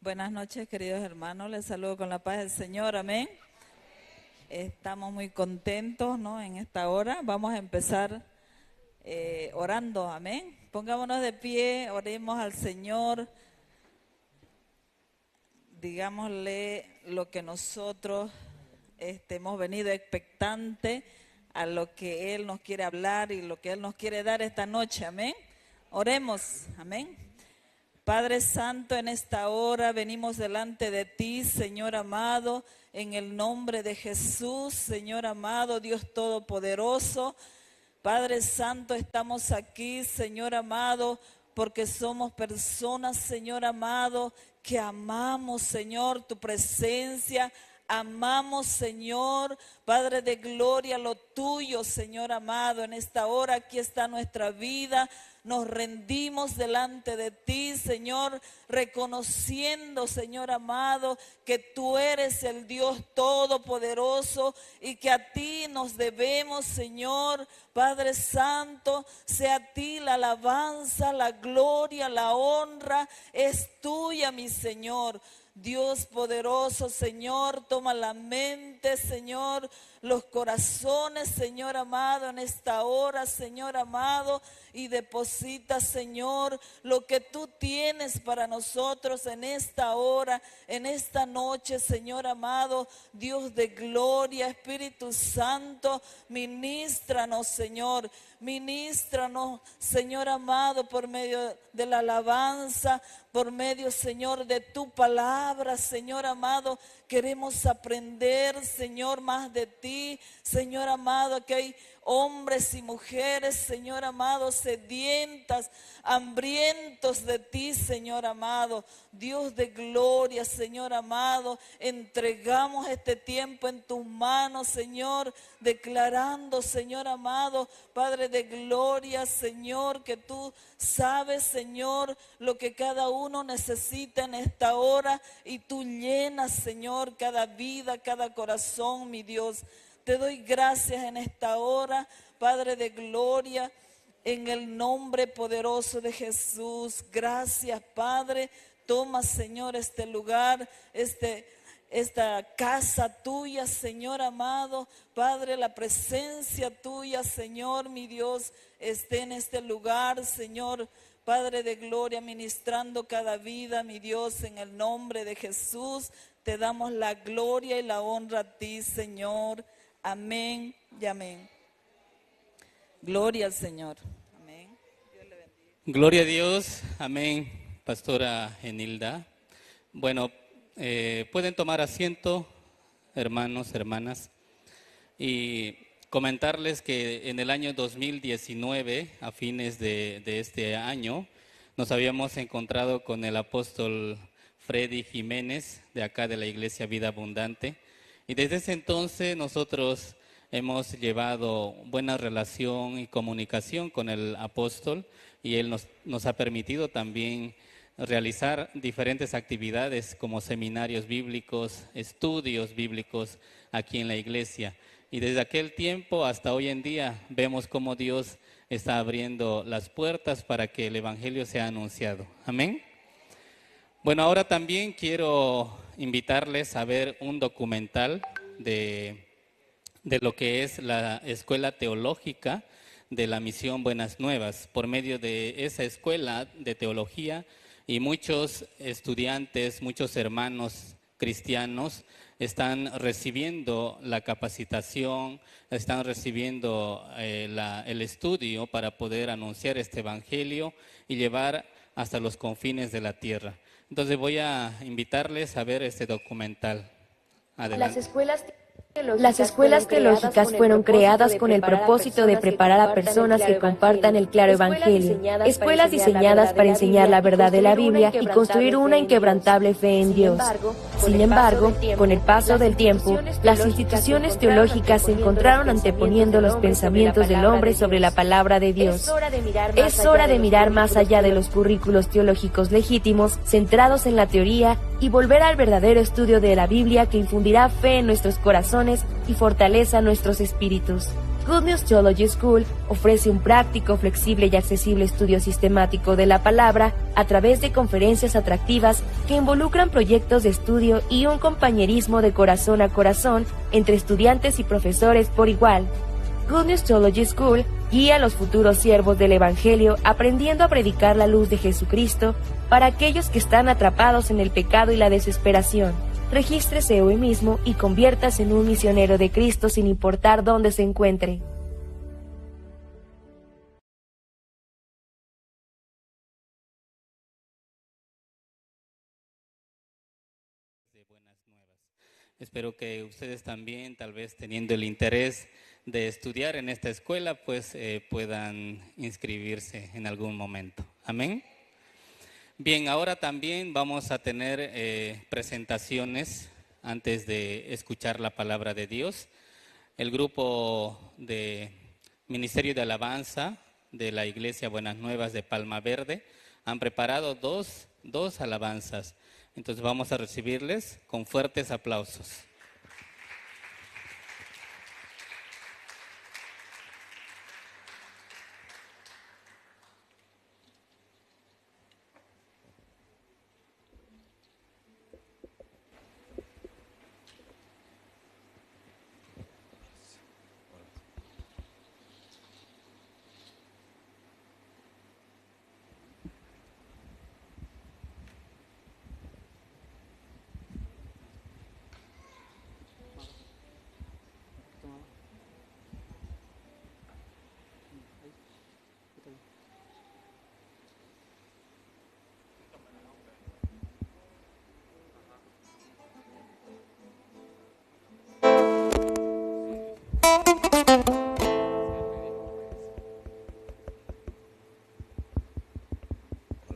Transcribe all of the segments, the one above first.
Buenas noches, queridos hermanos. Les saludo con la paz del Señor. Amén. Estamos muy contentos, ¿no? En esta hora. Vamos a empezar orando. Amén. Pongámonos de pie, oremos al Señor. Digámosle lo que nosotros hemos venido expectante a lo que Él nos quiere hablar y lo que Él nos quiere dar esta noche. Amén. Oremos. Amén. Padre Santo, en esta hora venimos delante de ti, Señor amado, en el nombre de Jesús, Señor amado, Dios Todopoderoso. Padre Santo, estamos aquí, Señor amado, porque somos personas, Señor amado, que amamos, Señor, tu presencia. Amamos, Señor, Padre de gloria, lo tuyo, Señor amado. En esta hora aquí está nuestra vida. Nos rendimos delante de ti, Señor, reconociendo, Señor amado, que tú eres el Dios Todopoderoso y que a ti nos debemos, Señor. Padre Santo, sea a ti la alabanza, la gloria, la honra, es tuya, mi Señor. Dios poderoso, Señor, toma la mente, Señor, los corazones, Señor amado, en esta hora, Señor amado, y deposita, Señor, lo que tú tienes para nosotros en esta hora, en esta noche, Señor amado, Dios de gloria, Espíritu Santo, ministranos, Señor, ministranos, Señor amado, por medio de la alabanza, por medio, Señor, de tu palabra, Señor amado. Queremos aprender, Señor, más de ti, Señor amado, que hay hombres y mujeres, Señor amado, sedientas, hambrientos de ti, Señor amado. Dios de gloria, Señor amado, entregamos este tiempo en tus manos, Señor, declarando, Señor amado, Padre de gloria, Señor, que tú sabes, Señor, lo que cada uno necesita en esta hora y tú llenas, Señor, cada vida, cada corazón, mi Dios. Te doy gracias en esta hora, Padre de gloria, en el nombre poderoso de Jesús. Gracias, Padre. Toma, Señor, este lugar, esta casa tuya, Señor amado. Padre, la presencia tuya, Señor, mi Dios, esté en este lugar, Señor. Padre de gloria, ministrando cada vida, mi Dios, en el nombre de Jesús. Te damos la gloria y la honra a ti, Señor. Amén y amén. Gloria al Señor. Amén. Dios le bendiga. Gloria a Dios. Amén, Pastora Enilda. Bueno, pueden tomar asiento, hermanos, hermanas, y comentarles que en el año 2019, a fines de este año, nos habíamos encontrado con el apóstol Freddy Jiménez, de acá de la Iglesia Vida Abundante. Y desde ese entonces nosotros hemos llevado buena relación y comunicación con el apóstol, y él nos ha permitido también realizar diferentes actividades como seminarios bíblicos, estudios bíblicos aquí en la iglesia. Y desde aquel tiempo hasta hoy en día vemos cómo Dios está abriendo las puertas para que el evangelio sea anunciado. Amén. Bueno, ahora también quiero invitarles a ver un documental de lo que es la Escuela Teológica de la Misión Buenas Nuevas. Por medio de esa escuela de teología y muchos estudiantes, muchos hermanos cristianos están recibiendo la capacitación, están recibiendo el estudio para poder anunciar este evangelio y llevar hasta los confines de la tierra. Entonces voy a invitarles a ver este documental. Adelante. Las escuelas teológicas fueron creadas con el propósito de preparar a personas que compartan el claro evangelio. Escuelas diseñadas para enseñar la verdad de la Biblia y construir una inquebrantable fe en Dios. Sin embargo, con el paso del tiempo, las instituciones teológicas se encontraron anteponiendo los pensamientos del hombre sobre la palabra de Dios. Es hora de mirar más allá de los currículos teológicos legítimos, centrados en la teoría, y volver al verdadero estudio de la Biblia que infundirá fe en nuestros corazones y fortaleza nuestros espíritus. Good News Theology School ofrece un práctico, flexible y accesible estudio sistemático de la palabra a través de conferencias atractivas que involucran proyectos de estudio y un compañerismo de corazón a corazón entre estudiantes y profesores por igual. Good News Theology School guía a los futuros siervos del Evangelio aprendiendo a predicar la luz de Jesucristo para aquellos que están atrapados en el pecado y la desesperación. Regístrese hoy mismo y conviértase en un misionero de Cristo sin importar dónde se encuentre. De buenas nuevas. Espero que ustedes también, tal vez teniendo el interés de estudiar en esta escuela, pues puedan inscribirse en algún momento. Amén. Bien, ahora también vamos a tener presentaciones antes de escuchar la palabra de Dios. El grupo de Ministerio de Alabanza de la Iglesia Buenas Nuevas de Palma Verde han preparado dos alabanzas. Entonces vamos a recibirles con fuertes aplausos.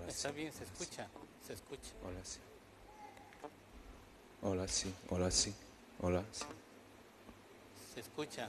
Está bien, se escucha, se escucha. Hola, sí. Hola, sí, hola, sí, hola, sí. Se escucha.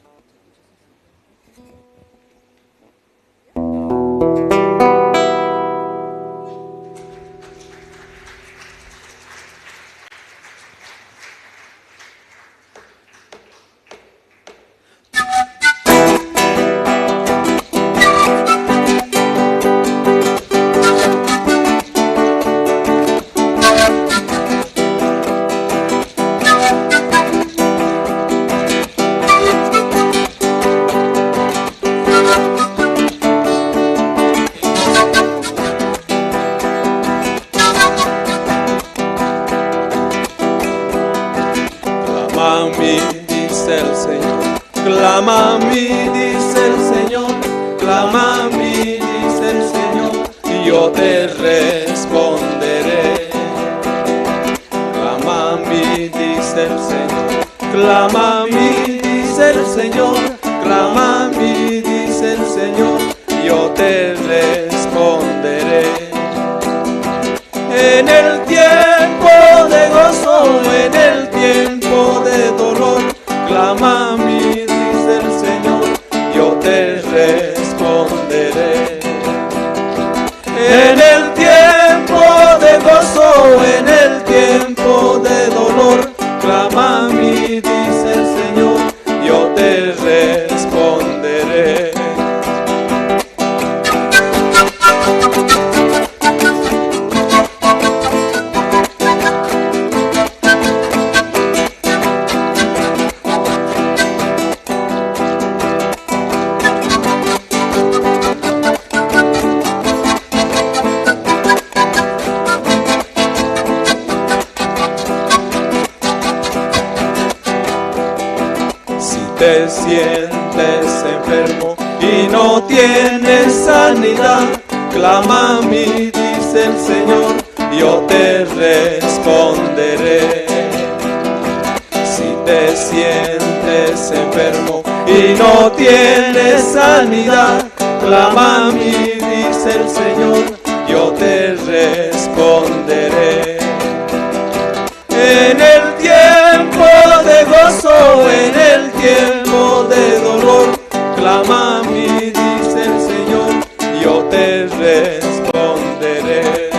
Clama a mí, dice el Señor, clama a mí, dice el Señor, y yo te responderé. Clama a mí, dice el Señor, clama a mí, dice el Señor, clama a mí, dice el Señor, y yo te responderé. En el tiempo de gozo, en el tiempo de dolor, clama a mí, dice el Señor, yo te responderé. En el tiempo de gozo, en el tiempo de dolor, clama a mí, dice el Señor, yo te responderé. Te sientes enfermo y no tienes sanidad, clama a mí, dice el Señor, yo te responderé. Si te sientes enfermo y no tienes sanidad, clama a mí, dice el Señor, yo te responderé. En el tiempo de gozo, en el tiempo de dolor, clama a mí, dice el Señor, yo te responderé.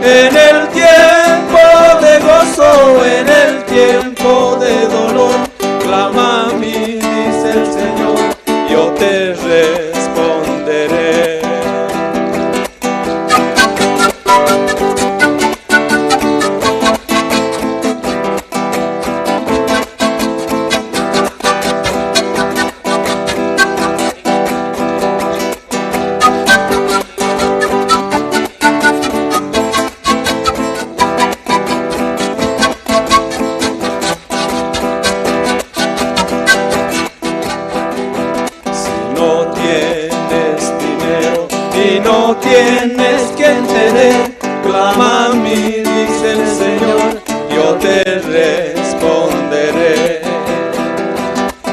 En el tiempo de gozo, en el tiempo de dolor, clama a mí, dice el Señor. tienes quien te dé, clama a mí, dice el Señor, yo te responderé.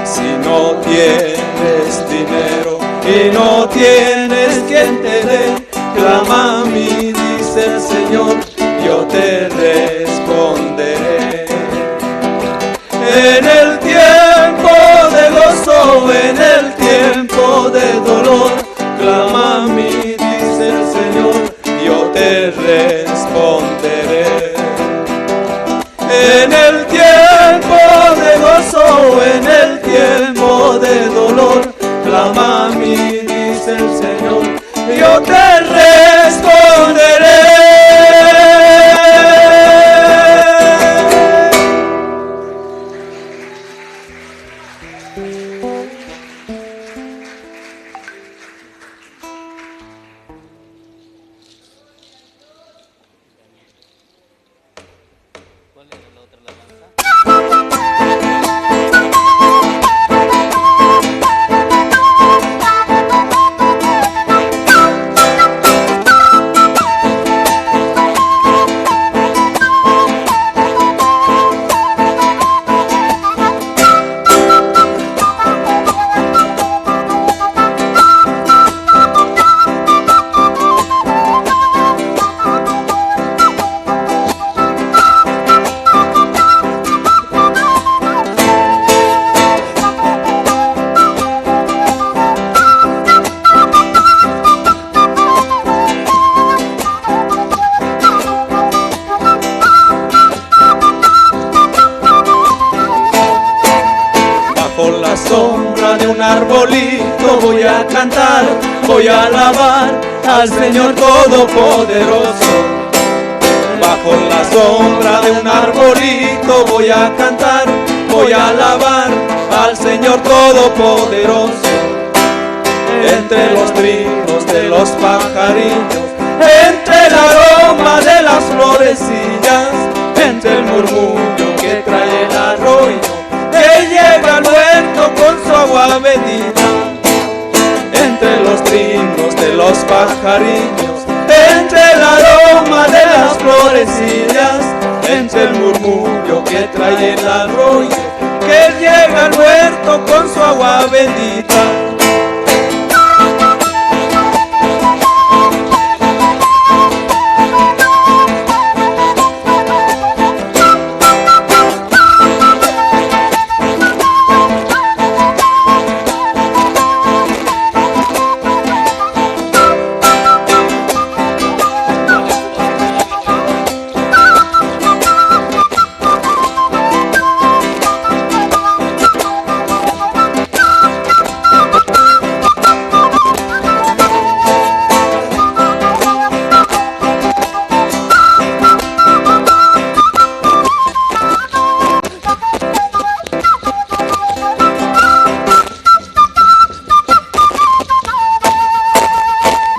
Si no tienes dinero y no tienes quien te dé, clama a mí, dice el Señor, yo te responderé. En el tiempo de gozo, en el tiempo de dolor, clama a mí, dice el Señor, yo te responderé. En el tiempo de gozo, en el tiempo de dolor, clama a mí, dice el Señor, yo te responderé. ¿Cuál era la otra alabanza? Bajo la sombra de un arbolito voy a cantar, voy a alabar al Señor Todopoderoso. Bajo la sombra de un arbolito voy a cantar, voy a alabar al Señor Todopoderoso. Entre los trinos de los pajarillos, entre el aroma de las florecillas, entre el murmullo que trae el arroyo, que llega al huerto con su agua bendita. Entre los trinos de los pajarillos, entre el aroma de las florecillas, entre el murmullo que trae el arroyo, que llega al huerto con su agua bendita.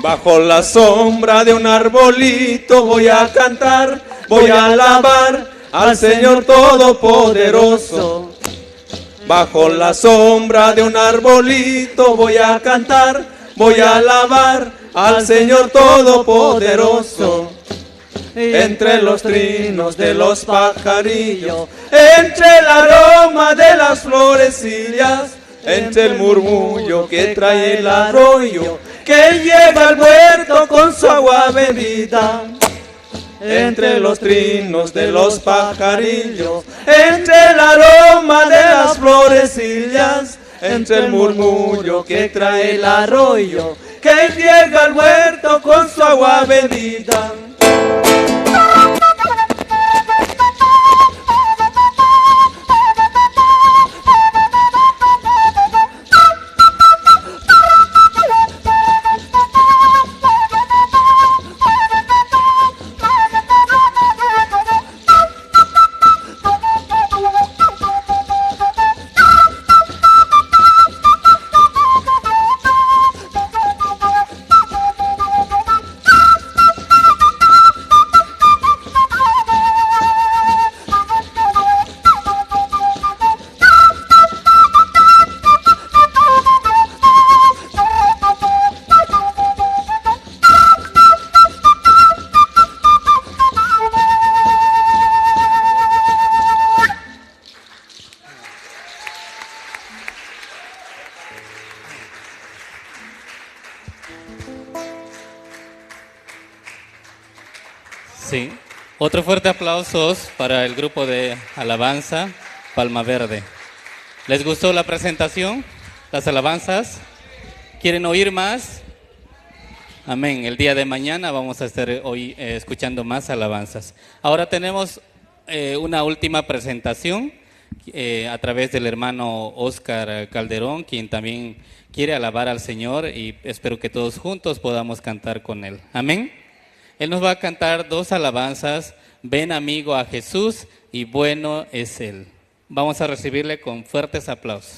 Bajo la sombra de un arbolito voy a cantar, voy a alabar al Señor Todopoderoso. Bajo la sombra de un arbolito voy a cantar, voy a alabar al Señor Todopoderoso. Entre los trinos de los pajarillos, entre el aroma de las florecillas, entre el murmullo que trae el arroyo, que lleva al huerto con su agua bendita. Entre los trinos de los pajarillos, entre el aroma de las florecillas, entre el murmullo que trae el arroyo, que llega al huerto con su agua bendita. Sí. Otro fuerte aplauso para el grupo de alabanza Palma Verde. ¿Les gustó la presentación? ¿Las alabanzas? ¿Quieren oír más? Amén. El día de mañana vamos a estar hoy escuchando más alabanzas. Ahora tenemos una última presentación a través del hermano Oscar Calderón, quien también quiere alabar al Señor, y espero que todos juntos podamos cantar con él. Amén. Él nos va a cantar dos alabanzas, Ven amigo a Jesús y Bueno es Él. Vamos a recibirle con fuertes aplausos.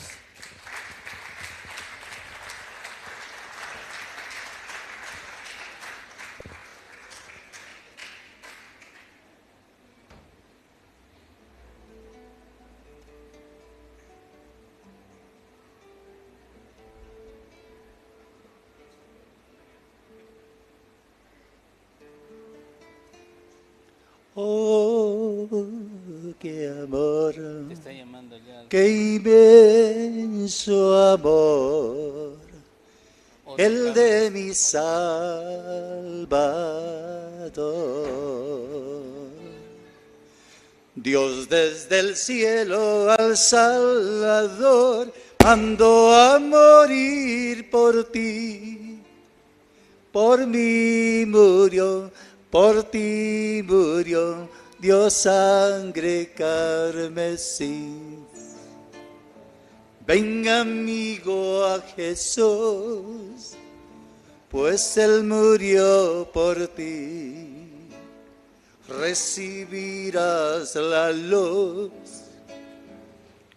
Oh, qué amor, Te está llamando ya. qué inmenso amor, el de mi Salvador. Dios desde el cielo al Salvador mandó a morir por ti, por mí murió. Por ti murió, dio sangre carmesí. Ven amigo a Jesús, pues Él murió por ti. Recibirás la luz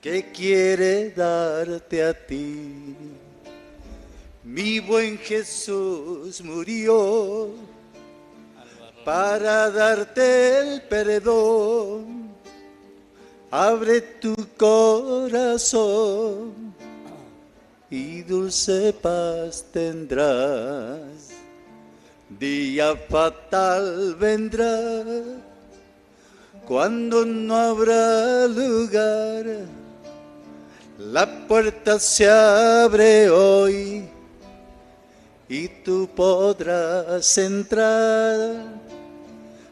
que quiere darte a ti. Mi buen Jesús murió para darte el perdón. Abre tu corazón y dulce paz tendrás. Día fatal vendrá cuando no habrá lugar. La puerta se abre hoy y tú podrás entrar.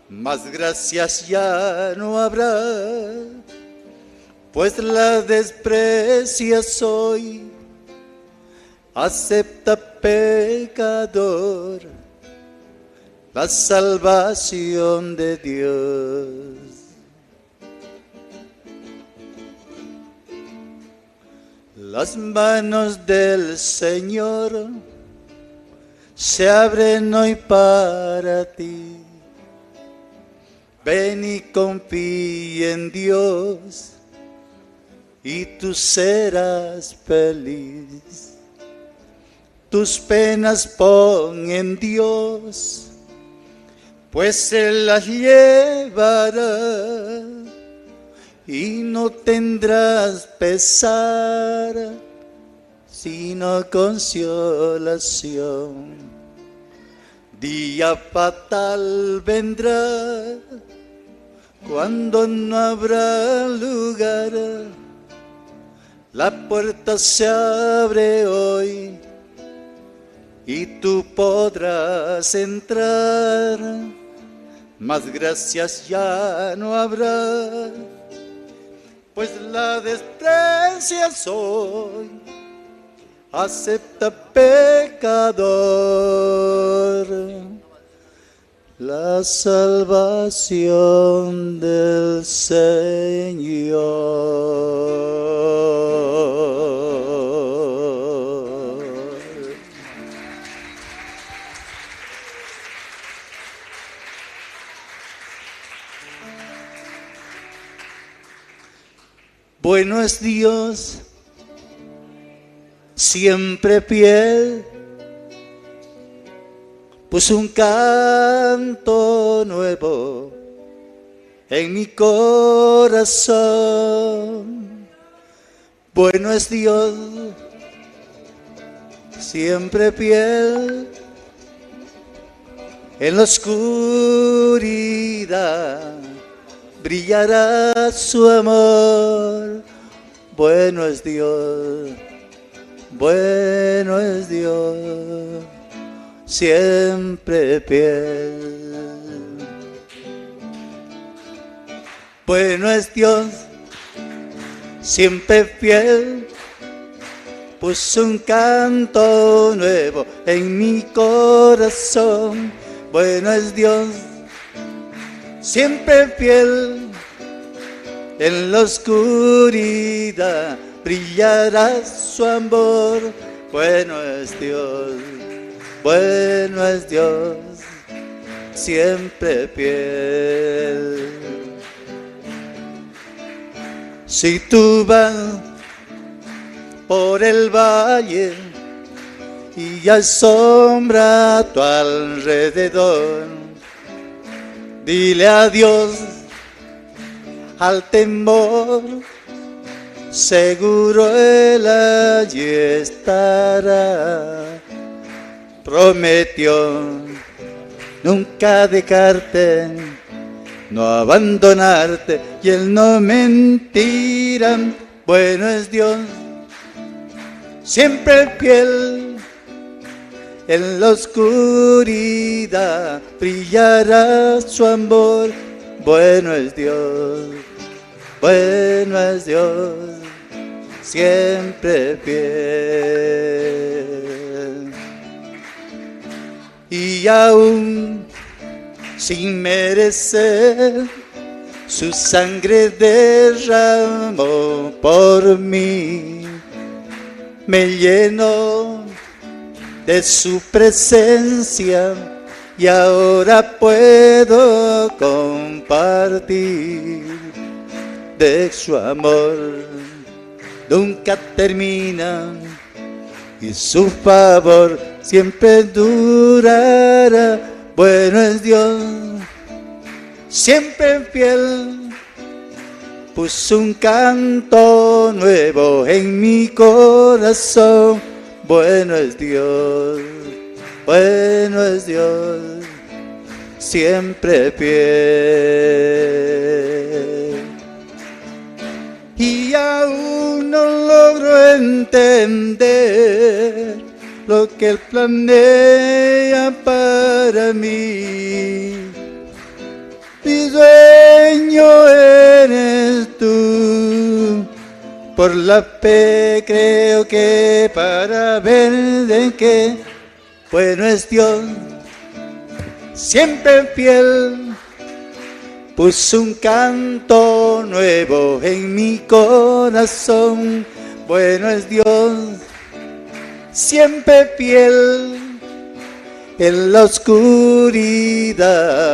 Más gracias ya no habrá, pues la desprecias hoy. Acepta, pecador, la salvación de Dios. Las manos del Señor se abren hoy para ti. Ven y confía en Dios y tú serás feliz. Tus penas pon en Dios, pues Él las llevará y no tendrás pesar, sino consolación. Día fatal vendrá cuando no habrá lugar. La puerta se abre hoy y tú podrás entrar. Más gracias ya no habrá, pues la desprecias hoy. Acepta, pecador, la salvación del Señor. Bueno es Dios, siempre fiel, puso un canto nuevo en mi corazón. Bueno es Dios, siempre fiel, en la oscuridad brillará su amor. Bueno es Dios, bueno es Dios. siempre fiel. Bueno es Dios, siempre fiel. Puso un canto nuevo en mi corazón. Bueno es Dios, siempre fiel. En la oscuridad brillará su amor. Bueno es Dios, bueno es Dios, siempre fiel. Si tú vas por el valle y hay sombra a tu alrededor, dile adiós al temor, seguro él allí estará. Prometió nunca dejarte, no abandonarte, y él no mentirá. Bueno es Dios, siempre fiel. En la oscuridad brillará su amor. Bueno es Dios, bueno es Dios, siempre fiel. Y aún sin merecer, su sangre derramó por mí. Me llenó de su presencia y ahora puedo compartir de su amor. Nunca termina y su favor siempre durará. Bueno es Dios, siempre fiel. Puso un canto nuevo en mi corazón. Bueno es Dios, bueno es Dios, siempre fiel. Y aún no logro entender lo que Él planea para mí. Mi dueño eres tú. Por la fe creo que para ver de qué. Bueno es Dios, siempre fiel. Puso un canto nuevo en mi corazón. Bueno es Dios, siempre fiel. En la oscuridad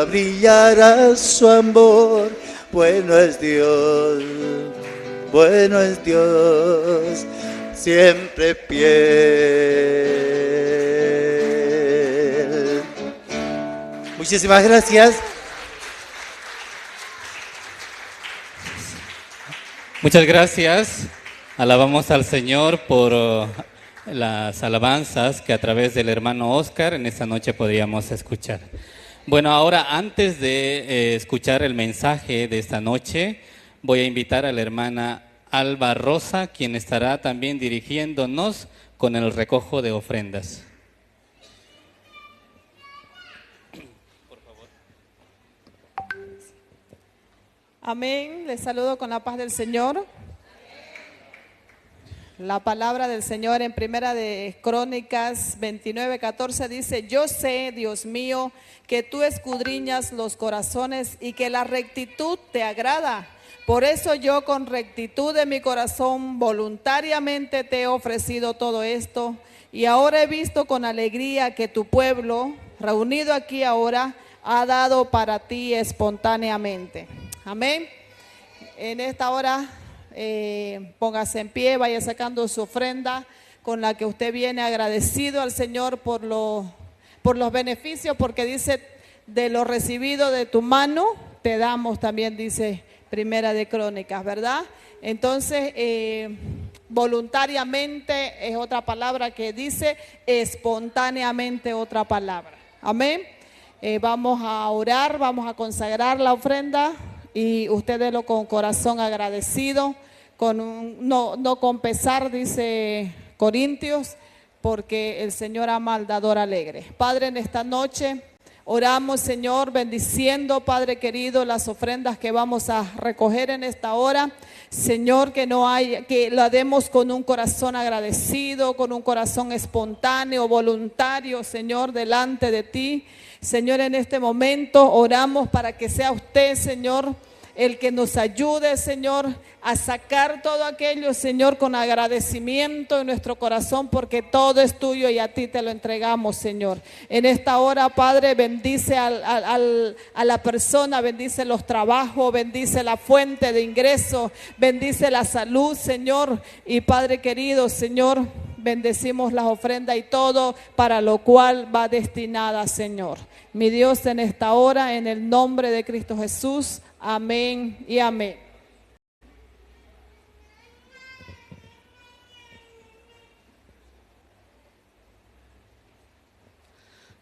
brillará su amor. Bueno es Dios, bueno es Dios, siempre fiel. Muchísimas gracias. Muchas gracias. Alabamos al Señor por las alabanzas que a través del hermano Oscar en esta noche podíamos escuchar. Bueno, ahora antes de escuchar el mensaje de esta noche, voy a invitar a la hermana Alba Rosa, quien estará también dirigiéndonos con el recojo de ofrendas. Por favor. Amén. Les saludo con la paz del Señor. La palabra del Señor en Primera de Crónicas 29:14 dice: yo sé, Dios mío, que tú escudriñas los corazones y que la rectitud te agrada. Por eso yo con rectitud de mi corazón voluntariamente te he ofrecido todo esto. Y ahora he visto con alegría que tu pueblo, reunido aquí ahora, ha dado para ti espontáneamente. Amén. En esta hora, póngase en pie, vaya sacando su ofrenda con la que usted viene agradecido al Señor por los beneficios, porque dice: de lo recibido de tu mano te damos también, dice Primera de Crónicas, ¿verdad? Entonces, voluntariamente es otra palabra que dice, espontáneamente otra palabra. Amén. Vamos a orar, vamos a consagrar la ofrenda y ustedes lo con corazón agradecido, con un, no con pesar, dice Corintios, porque el Señor ama al dador alegre. Padre, en esta noche oramos, Señor, bendiciendo, Padre querido, las ofrendas que vamos a recoger en esta hora. Señor, que no hay, que la demos con un corazón agradecido, con un corazón espontáneo, voluntario, Señor, delante de ti. Señor, en este momento oramos para que sea usted, Señor, el que nos ayude, Señor, a sacar todo aquello, Señor, con agradecimiento en nuestro corazón, porque todo es tuyo y a ti te lo entregamos, Señor. En esta hora, Padre, bendice a la persona, bendice los trabajos, bendice la fuente de ingresos, bendice la salud, Señor. Y Padre querido, Señor, bendecimos las ofrendas y todo para lo cual va destinada, Señor. Mi Dios, en esta hora, en el nombre de Cristo Jesús, amén y amén.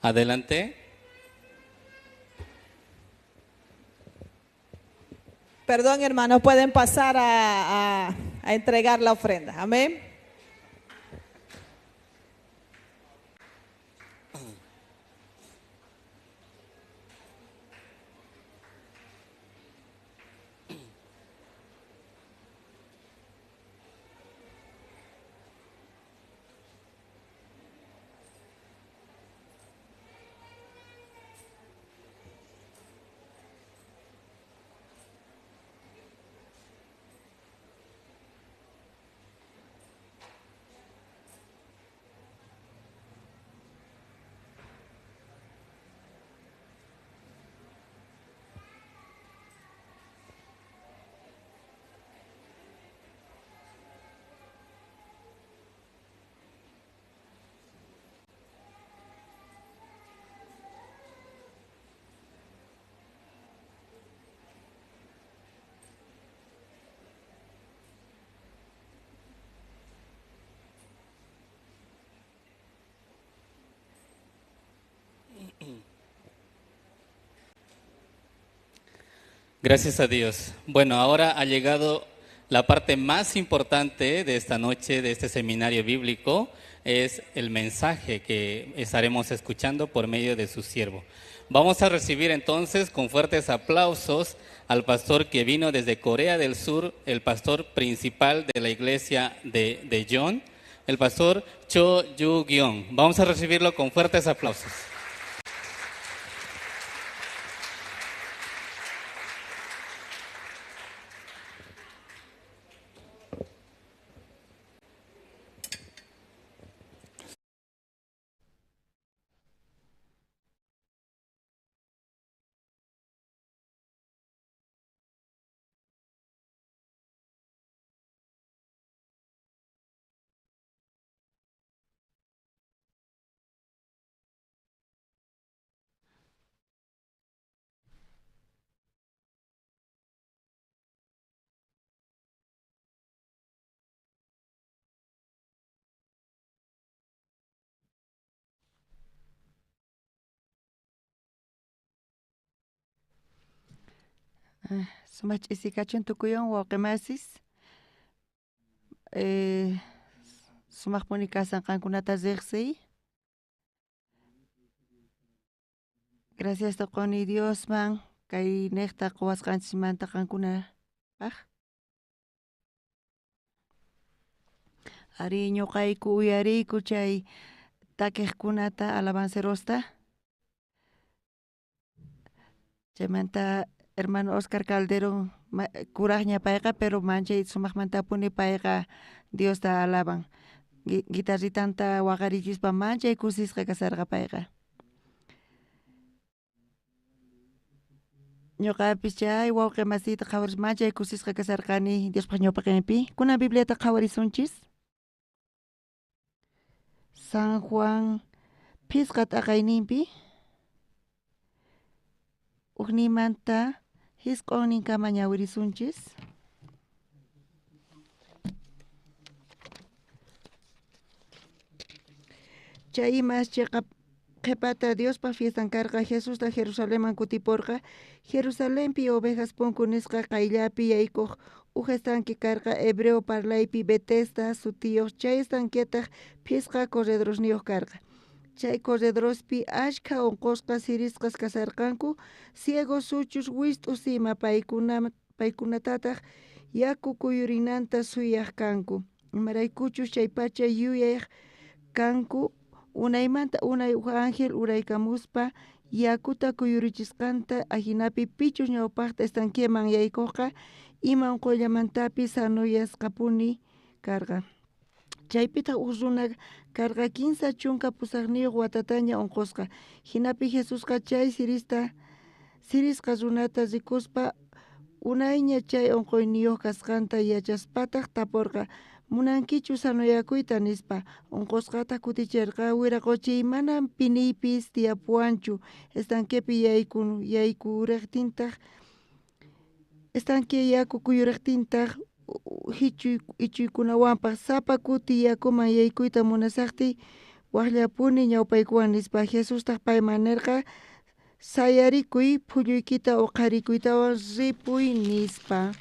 Adelante. Perdón, hermanos, pueden pasar a entregar la ofrenda. Amén. Gracias a Dios. Bueno, ahora ha llegado la parte más importante de esta noche, de este seminario bíblico, es el mensaje que estaremos escuchando por medio de su siervo. Vamos a recibir entonces con fuertes aplausos al pastor que vino desde Corea del Sur, el pastor principal de la iglesia de John, el pastor Cho Yu-gyong. Vamos a recibirlo con fuertes aplausos. Sumach isikachun tukuyon wawqimasis sumaqpuni kasanqankunata riqsiy. Gracias taquni Diosman kay niqta quwasqanchismanta qankunapaq. Ari ñuqayku uyariyku chay takiqkunata alabancerosta. Chaymanta hermano Oscar Calderón kuraqña payqa, pero manchay sumaqmantapuni payqa Diosta alaban. Guitarritanta waqarichispa manchay kusisqa kasarqa payqa. Ñuqapis chay wawqi masiyta qhawaris manchay kusisqa kasarqani Diospaq ñawpaqinpi. Kunan Bibliata qhawarisunchis. San Juan phisqa t'aqayninpi ujnimanta hisq'unninkama ñawirisunchis. Chay imas chiqa qhipata Diospaq fiestan karqa, Jesusta Jerusalenman kutiporqa. Jerusalenpi ovejas punku nisqa qayllapi yaykuq Uj estanque karqa hebreo parlaypi Betesda sutiyoj, chay estanquetaj phisqa corredorosniyoj karqa. Chay corredorospi ashkha onqosqas sirisqas kasharqanku, ciegos, suchus, wist'us ima, paykunatataj yaku kuyurinanta suyaj kanku, imaraykuchus chaypacha yuyaj kanku unaymanta unay uj ángel uraykamuspa yakuta kuyurichisqanta, ajinapi pichus ñawpajta estanqueman yaykojqa ima onqoyllamantapis sanoyasqapuni karqa. Chaypitaj uj runa karqa 38 watataña onqosqa. Jinapi Jesusqa chay sirisqa runata rikuspa unayña chay onqoyniyoj kasqanta yachaspataj taporqa, munankichu sanoyakuyta nispa. Onqosqataj kuticherqa, wiraqochiy, mana piniypis tiyapuwanchu estanquepi yaykurejtintaj, estanque yaku kuyurejtintaj ichuykunawanpaj sapa kuti yakuman yaykuyta munasajtiy wajllapuni ñawpaykuwan nispa. Jesustaj payman nerqa, sayarikuy, phulluykita oqharikuytawan ripuy nispa.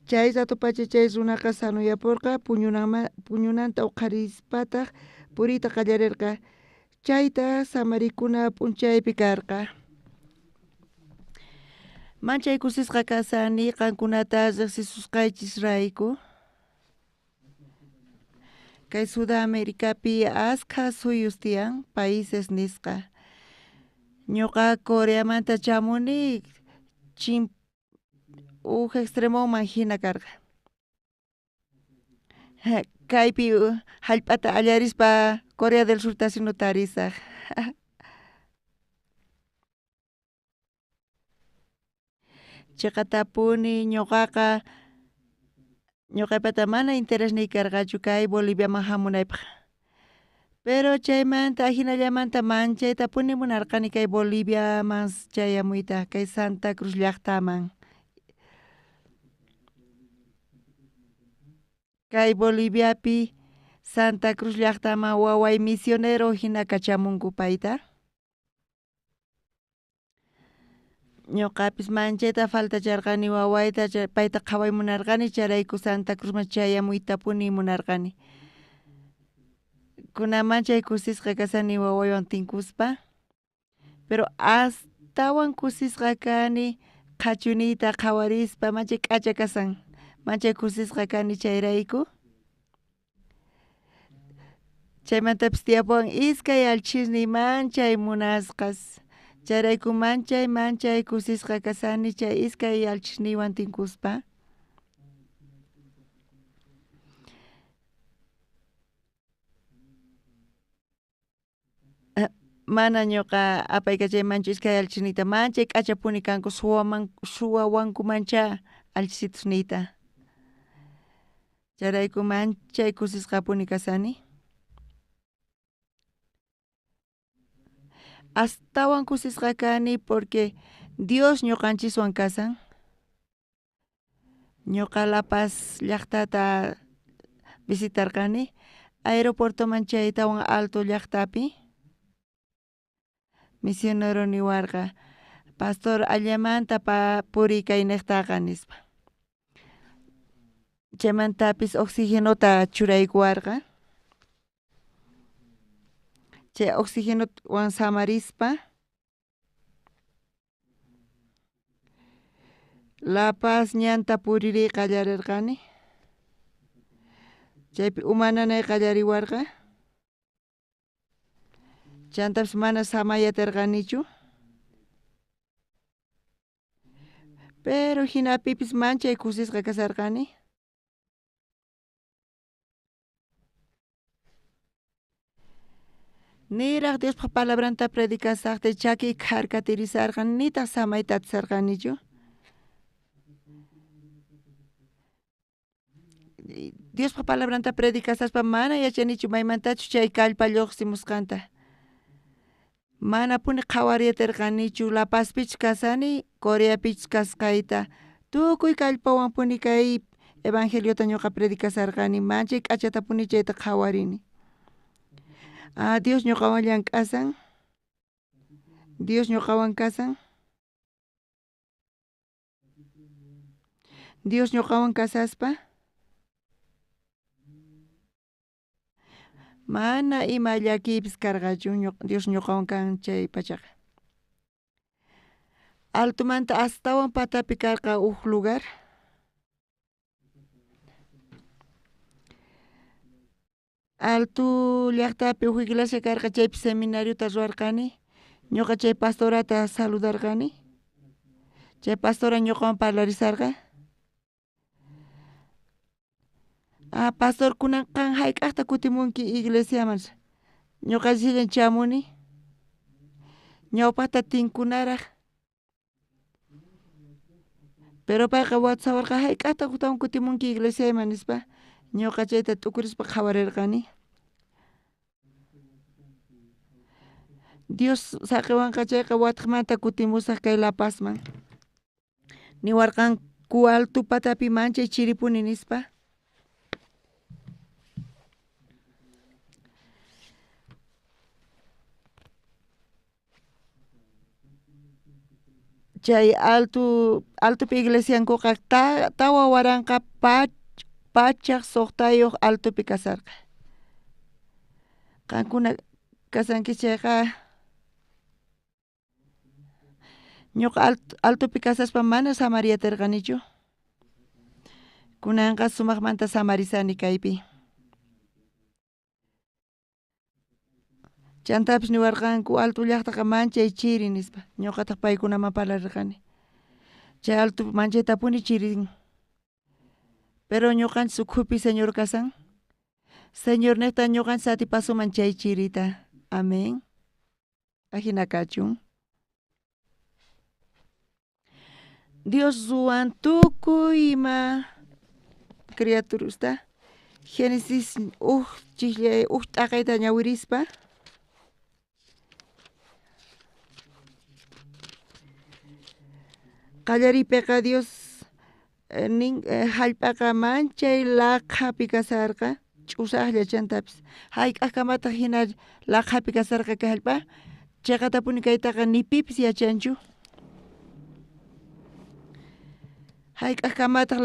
Chay ratopacha chay runaqa sanoyaporqa, puñunanta oqharispataj puriyta qallarerqa. Chayta samarikuna p'unchaypi karqa. Manchay kusisqa kasani qankunata riqsisusqaychisrayku. Kay Sudamericapi askha suyus tiyan, países nisqa. Ñuqa Coreamanta chamuni, uj extremoman hina karqa. Kaypi hallp'ata allarispa Corea del Sur tasino tarisaj. Chiqatapuni ñuqaqa ñuqaypata mana interesniy karqachu kay Boliviaman hamunaypaq. Pero chaymanta ajinallamanta manchaytapuni munarqani kay Boliviaman chayamuyta, kay Santa Cruz llaqtaman. Kay Boliviapi Santa Cruz llaqtaman waway misionero hina kachamunku payta. Ñuqapis manchayta faltacharqani wawayta, payta qhaway munarqani, chayrayku Santa Cruzman chayamuytapuni munarqani. Kunan manchay kusisqa kasani wawaywan tinkuspa, pero astawan kusisqa kani qhachuniyta qhawarispa, manchay k'acha kasan, manchay kusisqa kani chayrayku. Chaymantapis tiyapuwan iskay alchisniy manchay munasqas, chayrayku manchay manchay kusisqa kasani chay iskay alchisniywan tinkuspa. Mana ñuqa apaykachaymanchu iskay alchisniyta, manchay k'achapuni kanku, suwawankumancha alchisitusniyta. Chayrayku manchay kusisqapuni kasani. Astawan kusisqa kani porque Dios ñuqanchiswan kasan. Ñuqa La Paz llaqtata visitarqani, aeropuertoman chaytawan Alto llaqtapi. Misionero niwarqa, pastor allamanta puriy kayniqtaqa nispa. Chaymantapis oxigenota churaykuwarqa. Chay oxigenowan samarispa La Paz ñanta puririy qallarirqani. Chaypi uma nanay qallariwarqa. Chantapis mana samayatarqanichu. Pero hinapipis manchay kusisqa kasarqani. Niraq Diospaq palabranta predicasaqtay chakiy kharkatirisarqan, nitaq samayta atisarqanichu. Diospaq palabranta predicasaspa mana yachanichu maymantachus chay kallpa lluqsimusqanta. Manapuni qhawariyatarqanichu La Pazpichus kasani, Coreapichus kasqayta. Tukuy kallpawanpuni kay evangeliota ñuqa predicasarqani, manchay k'achatapuni chayta qhawarini. Ah, Dios ñuqawan llank'asan, Dios ñuqawan kasan. Dios ñuqawan kasaspa mana ima llakiypis karqachu Dios ñuqawan kan chay pachaqa. Altumanta astawan patapi karqa uj lugar. Alto llaqtapi uj iglesia karqa chaypi seminariota ruwarqani. Ñuqa chay pastorata saludarqani. Chay pastora ñuqawan parlarisarqa. Ah, pastor kunan qan hayk'aqta kutimunki iglesiaman. Ñuqa sillan chamuni. Ñawpaqta tinkunaraq. Pero payqa watsawarqa hayk'aqta huktawan kutimunki iglesiaman nispa. Ñuqa chayta t'ukurispa qhawarirqani. Dios saqiwanqa chayqa watqamanta kutimusaq kay La Pazman. Niwarqanku alto patapi manchay chiripuni nispa. Chay altopi iglesiankuqa 4106 altopi kasarqa. Qankuna kasanki chayqa ñuqa altopi kasaspa mana samariyatirqanichu. Kunanqa sumaqmanta samarisani kaypi. Chantapis niwarqanku alto llaqtaqa manchay chiri nispa. Ñuqataq paykunaman parlarirqani. Chay alto manchaytapuni chirin. Pero ñuqanchis ukhupi Señor kasan. Señor niqta ñuqanchis atipasuman chay chirita. Amén. Ajina kachun. Dios ruwan tukuy ima criaturusta. Génesis uj chijlla uj t'aqayta ñawirispa. Qallariypiqa Dios nin hallp'aqa manchay laqhapi kasarqa ch'usaqlla chantapis hayk'aqkamataq hina laqhapi kasarqa kay hallp'a chayqatapuni kaytaqa ni pipis yachanchu. Hayk'aqkamataq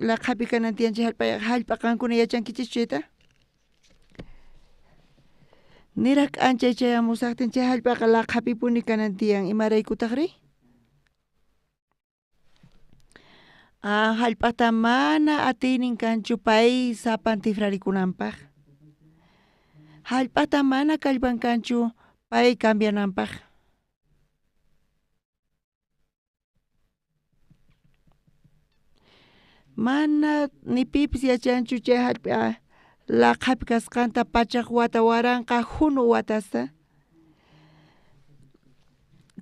laqhapi kanan tiyan chay hallp'a qankuna yachankichischu chayta? Niraq k'anchay chayamusaqtin chay hallp'aqa laqhapipuni kanan tiyan imaraykutaqri? Hallp'ata mana atiynin kanchu pay sapan tifrarikunanpaq. Hallp'ata mana kallpan kanchu pay cambiananpaq. Mana ni pipis yachanchu chay hallp'a laqhapi kasqanta pachaq wata waranqa hunu watasta.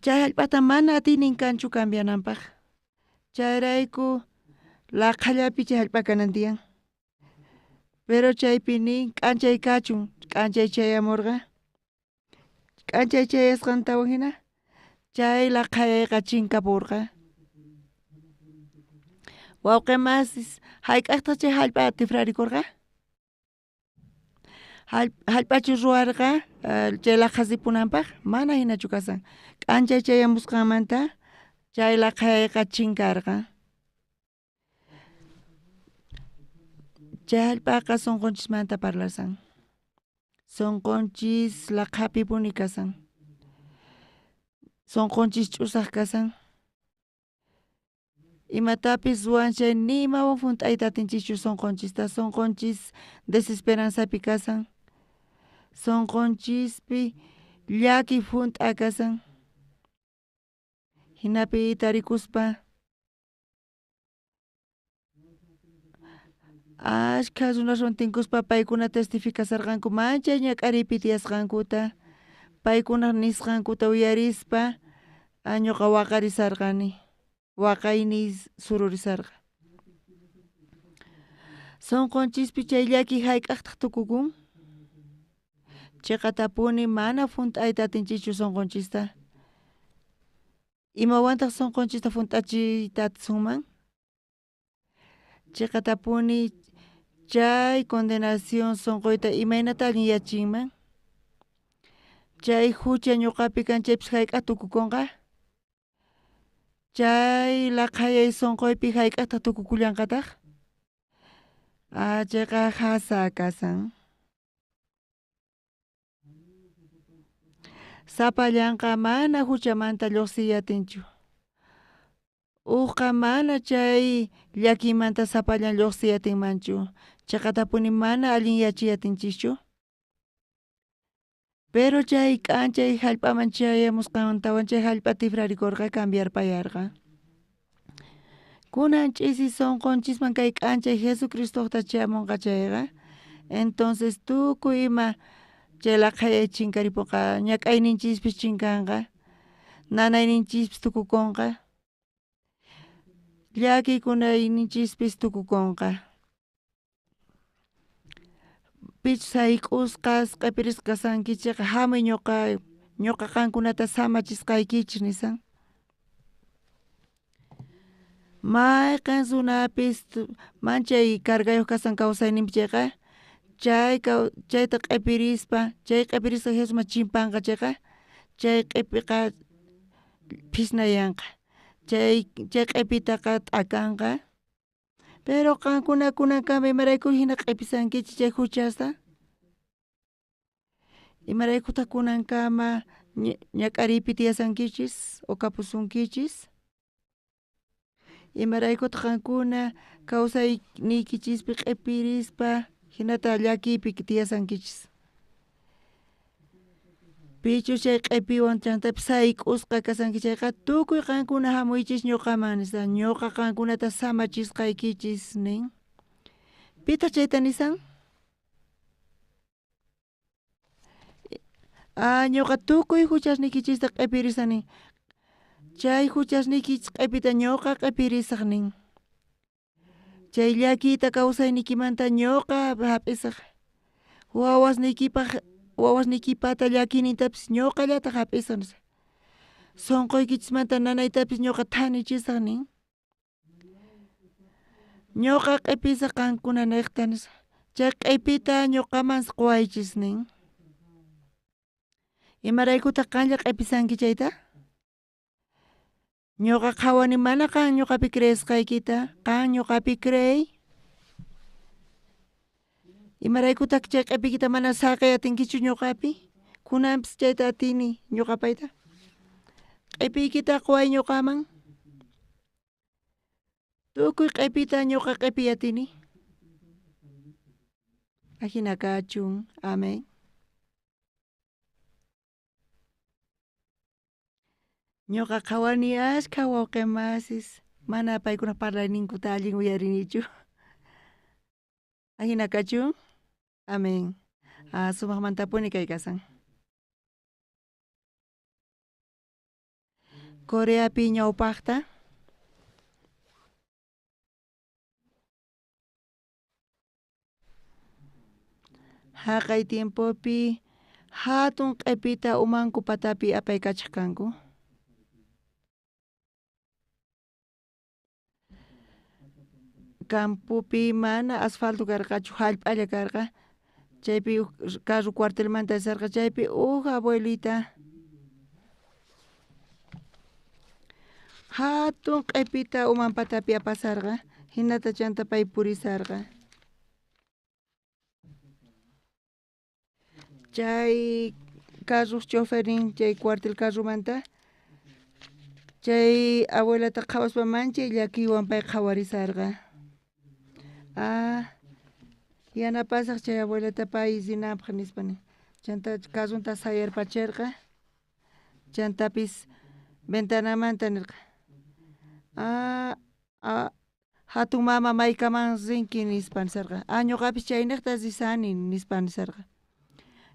Chay hallp'ata mana atiynin kanchu cambiananpaq. Chayrayku laqhallapi chay hallp'a kanan tiyan. Pero chaypi nin k'anchay kachun, k'anchay chayamurqa. K'anchay chayasqantawan hina chay laqhayayqa chinkapurqa. Wawqi masis hayk'aqtaq chay hallp'a tifrarikurqa? Hallp'achu ruwarqa chay laqhasipunanpaq? Mana hinachu kasan. K'anchay chayamusqanmanta chay laqhayayqa chinkarqa. Chay hallp'aqa sunqunchismanta parlasan. Sunqunchis laqhapipuni kasan. Sunqunchis ch'usaq kasan. Imatapis ruwan chay ni imawan hunt'ayta atinchischu sunqunchista. Sunqunchis desesperanzapi kasan. Sunqunchispi llaki hunt'a kasan. Hinapi tarikuspa ashkha runaswan tinkuspa paykuna testificasarqanku manchay ñak'ariypi tiyasqankuta. Paykunaq nisqankuta uyarispa ñuqa waqarisarqani. Waqayniy sururisarqa. Sunqunchispi chay llaki hayk'aqtaq tukukun? Chiqatapuni mana hunt'ayta atinchischu sunqunchista. Imawantaq sunqunchista hunt'achiyta atisunman? Chiqatapuni chay condenación sunquyta imaynata allinyachinman? Chay hucha ñuqapi kan chaypis hayk'aq tukukunqa? Chay laqhayay sunquypi hayk'aqtaq tukukullanqataq? Chayqa jasa kasan. Sapallanqa mana huchamanta lluqsiy atinchu. Uqqa mana chay llakimanta sapallan lluqsiy atinmanchu. Chaqatapuni mana allinyachiy atinchischu. Pero chay k'anchay hallp'aman chayamusqantawan chay hallp'a tikrarikurqa cambiarpayarqa. Kunan ch'isi sunqunchisman kay k'anchay Jesucristoqta chayamunqa chayqa, entonces tukuy ima chay laqhayay chinkaripunqa, ñak'ayninchispis chinkanqa, nanayninchispis tukukunqa, llakiykunayninchispis tukukunqa. Pichus sayk'usqas q'ipirisqa kasankichikqa hamuy ñuqa qankunata samachisqaykichik nisan. Mayqin runapis manchay cargayuq kasan kawsayninpi chayqa, chayta q'ipirispa, chay q'ipirisqa Jesusman chimpanqa chayqa, chay q'ipiqa phisnayanqa, chay q'ipitaqa t'akanqa. Pero qankuna kunankama imarayku hina q'ipisankichik chay huchasta? Imaraykutaq kunankama ñak'ariypi tiyasankichis o kapusunkichis? Imaraykutaq qankuna kawsayniykichispi q'ipirispa hinata llakiypi tiyasankichis? Pichus chay q'ipiwan chantapis sayk'usqa kasanki chayqa tukuy qankuna hamuychis ñuqaman nispa, ñuqa qankunata samachisqaykichis nin. Pitaq chayta nisan? Ñuqa tukuy huchasniykichista q'ipirisaq nin. Chay huchasniykichis q'ipita ñuqa q'ipirisaq nin. Chay llakiyta kawsayniykimanta ñuqa hap'isaq. Wawasniykipata llakiynintapis ñuqallataq hap'isaq nispa. Sunquykichismanta nanaytapis ñuqa thanichisaq nin. Ñuqa q'ipisaq qankuna niqta nispa. Chay q'ipita ñuqaman quwaychis nin. Imaraykutaq qanlla q'ipisanki chayta? Ñuqa qhawani mana qan ñuqapi creesqaykita, qan ñuqapi creey. Imaraykutaq chay q'ipikita mana saqey atinkichu ñuqapi? Kunanpis chayta atini ñuqapayta. Q'ipiykita quway ñuqaman. Tukuy q'ipita ñuqa q'ipiy atini. Ajina kachun. Amén. Ñuqa qhawani ashkha wawqimasis mana paykuna parlayninkuta allin uyarinichu. Ajina kachun. Amén. Sumaqmantapuni kay kasan. Coreapi ñawpaqta. Haqay tiempopi hatun q'ipita umanku patapi apaykachaq kanku. Campopi mana asfalto karqachu, hallp'alla karqa. Chaypi carro cuartelmanta sarqa, chaypi uj abuelita hatun q'ipita uman patapi apasarqa, hinata chanta pay purisarqa. Chay carro chofernin, chay cuartel carromanta, chay abuelata qhawaspa manchay llakiywan pay qhawarisarqa. Yanapasaq chay abuelata pay rinanpaq nispa nin. Chanta carronta sayarpachirqa, chantapis ventanamanta nirqa. Hatun mama maykaman rinki nispa nisarqa. Ñuqapis chayniqta risani nispa nisarqa.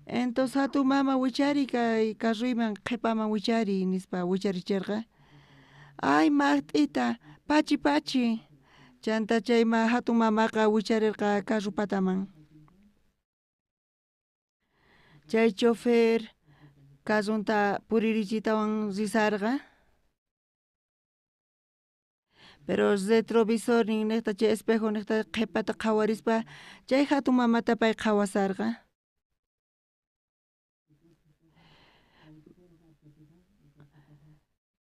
Entonces hatun mama wichari kay carruyman qhipaman wichari nispa wicharichirqa. Ay maqt'ita pachi pachi. Chanta chay hatun mamaqa wicharirqa carro pataman. Chay chofer carronta puririchitawan risarqa. Pero retrovisor niqta chay espejo niqta qhipata qhawarispa chay hatun mamata pay qhawasarqa.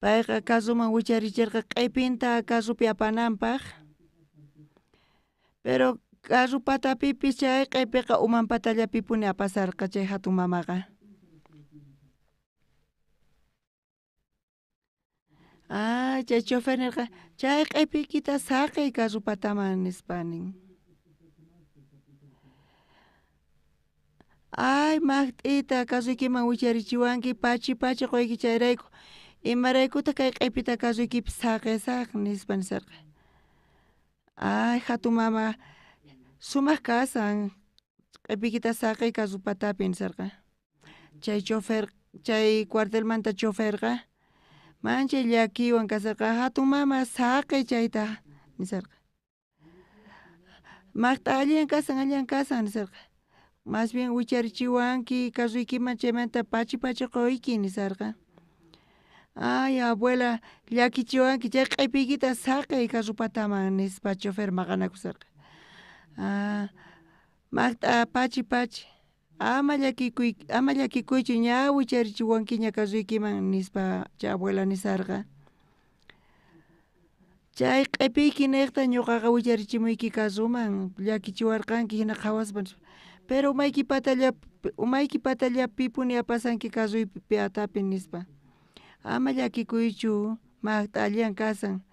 Payqa carroman wicharicherqa q'ipinta carropi apananpaq. Pero carro patapipis chay q'ipiqa uman patallapipuni apasarqa chay hatun mamaqa. Ah, chay chofer nirqa, chay q'ipiykita saqiy carro pataman nispa nin. Ay, maqt'ita carroykiman wicharichiwanki pachi pachi quyki chayrayku. Imaraykutaq kay q'ipita carroykipi saqisaq nispa nisarqa. Ay, hatun mama sumaq kasan q'ipiykita saqiy carro patapi nisarqa. Chay chofer chay cuartelmanta choferqa manchay llakiywan kasarqa hatun mama saqiy chayta nisarqa. Maqt'a allinyan kasan nisarqa. Más bien wicharichiwanki carroykiman chaymanta pachi pachi quyki nisarqa. Ay, abuela, llakichiwanki chay q'ipiykita saqiy carro pataman nispa chofer maqanakusarqa. Ah, maqt'a pachi pachi ama llakikuychu ña wicharichiwankiña carroykiman nispa chay abuela nisarqa. Chay q'ipiyki niqta ñuqaqa wicharichimuyki carroman llakichiwarqanki hina qhawaspa nispa. Pero umayki patallapipuni apasanki carroypi atapi nispa. Ama llakikuychu maqt'a allinyan kasan.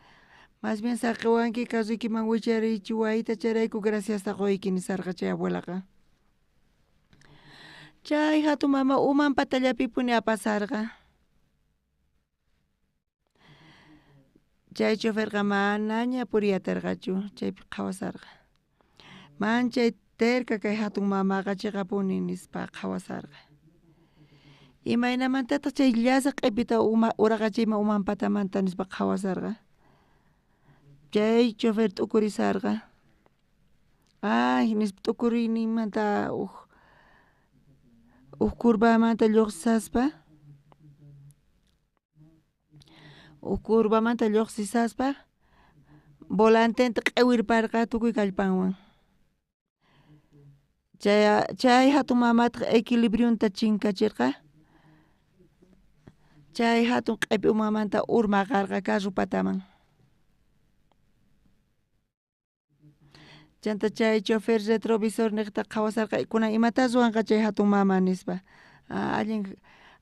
Más bien saqiwanki carroykiman wicharichiwayta chayrayku graciasta quyki nisarqa chay abuelaqa. Chay hatun mama uman patallapipuni apasarqa. Chay choferqa manaña puriyatarqachu chaypi qhawasarqa. Manchay terca kay hatun mamaqa chiqapuni nispa qhawasarqa. Imaynamantataq chay llasa q'ipita uraqachiyman uman patamanta nispa qhawasarqa. Chay chofer t'ukurisarqa. Ay, nispa t'ukuriyninmanta huk curvamanta lluqsisaspa volantenta q'iwirparqa tukuy kallpanwan. Chay hatun mamataq equilibrionta chinkachirqa. Chay hatun q'ipi umamanta urmaqarqa carro pataman. Chanta chay chofer retrovisor niqta qhawasarqa kunan imata ruwanqa chay hatun mama nispa. Allin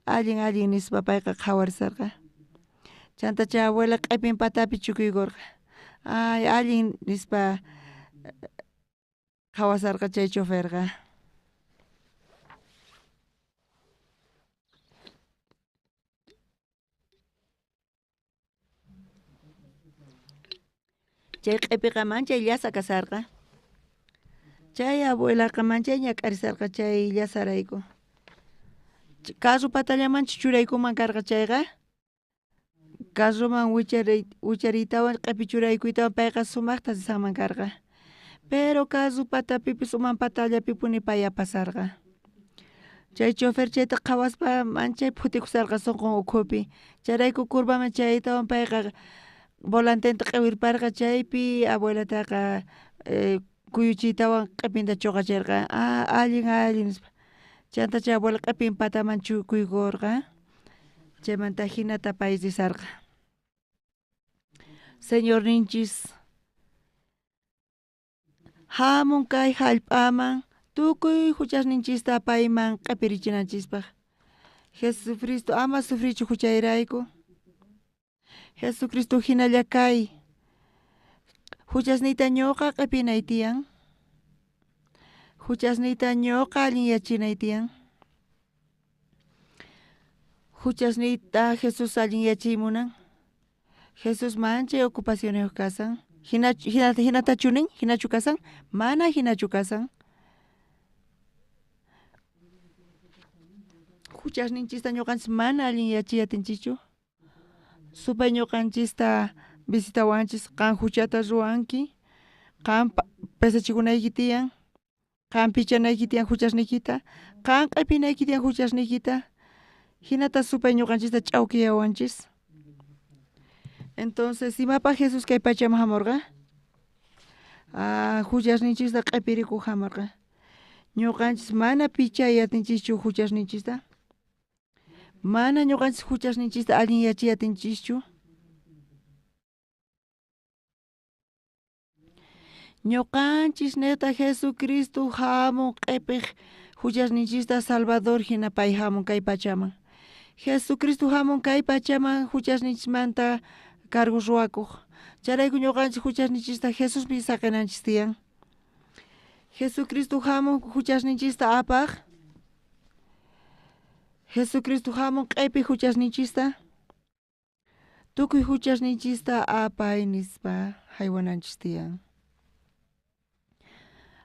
allin allin nispa payqa qhawarisarqa. Chanta chay abuela q'ipin patapi chukuykurqa. Ay, allin nispa qhawasarqa chay choferqa. Chay q'ipiqa manchay llasa kasarqa. Chay abuelaqa manchay ñak'arisarqa chay llasarayku. Carro patallamanchu churaykuman karqa chayqa carroman wichariytawan q'ipi churaykuytawan payqa sumaqta risanman karqa. Pero carro patapipis uman patallapipuni pay apasarqa. Chay chofer chayta qhawaspa manchay phutikusarqa sunqun ukhupi. Chayrayku curvaman chaytawan payqa volantenta q'iwirparqa chaypi abuelataqa kuyuchiytawan q'ipinta chuqachirqa. Ah, allin allin nispa. Chanta chay abuela q'ipin pataman chukuykurqa. Chaymanta hinata pay risarqa. Señorninchis hamun kay hallp'aman tukuy huchasninchista payman q'ipirichinanchispaq. Jesucristo ama sufrichu huchayrayku. Jesucristo hinalla kay. Huchasniyta ñuqa q'ipinay tiyan. Huchasniyta ñuqa allinyachinay tiyan. Huchasniyta Jesús allinyachiy munan. Jesús manchay ocupacionniyuq kasan. Hinatachu nin? Hinachu kasan? Mana hinachu kasan. Huchasninchista ñuqanchis mana allinyachiy atinchikchu. Supay ñuqanchista visitawanchis qan huchata ruwanki, qan pesachikunayki tiyan, qan pichanayki tiyan huchasniykita, qan q'ipinayki tiyan huchasniykita, hinata supay ñuqanchista ch'awkiyawanchis. Entonces, imapaq Jesús kay pachaman hamurqa? Ah, huchasninchista q'ipirikuq hamurqa. Ñuqanchis mana pichay atinchischu huchasninchista. Mana ñuqanchis huchasninchista allinyachiy atinchischu. Ñuqanchis neta Jesucristo hamun q'ipij huchasninchista Salvador hina pay hamun kay pachaman. Jesucristo hamun kay pachaman huchasninchismanta cargo ruwakuq. Chayrayku ñuqanchis huchasninchista Jesuspi saqinanchis tiyan. Jesucristo hamun huchasninchista apaq. Jesucristo hamun q'ipi huchasninchista. Tukuy huchasninchista apay nispa haywananchis tiyan.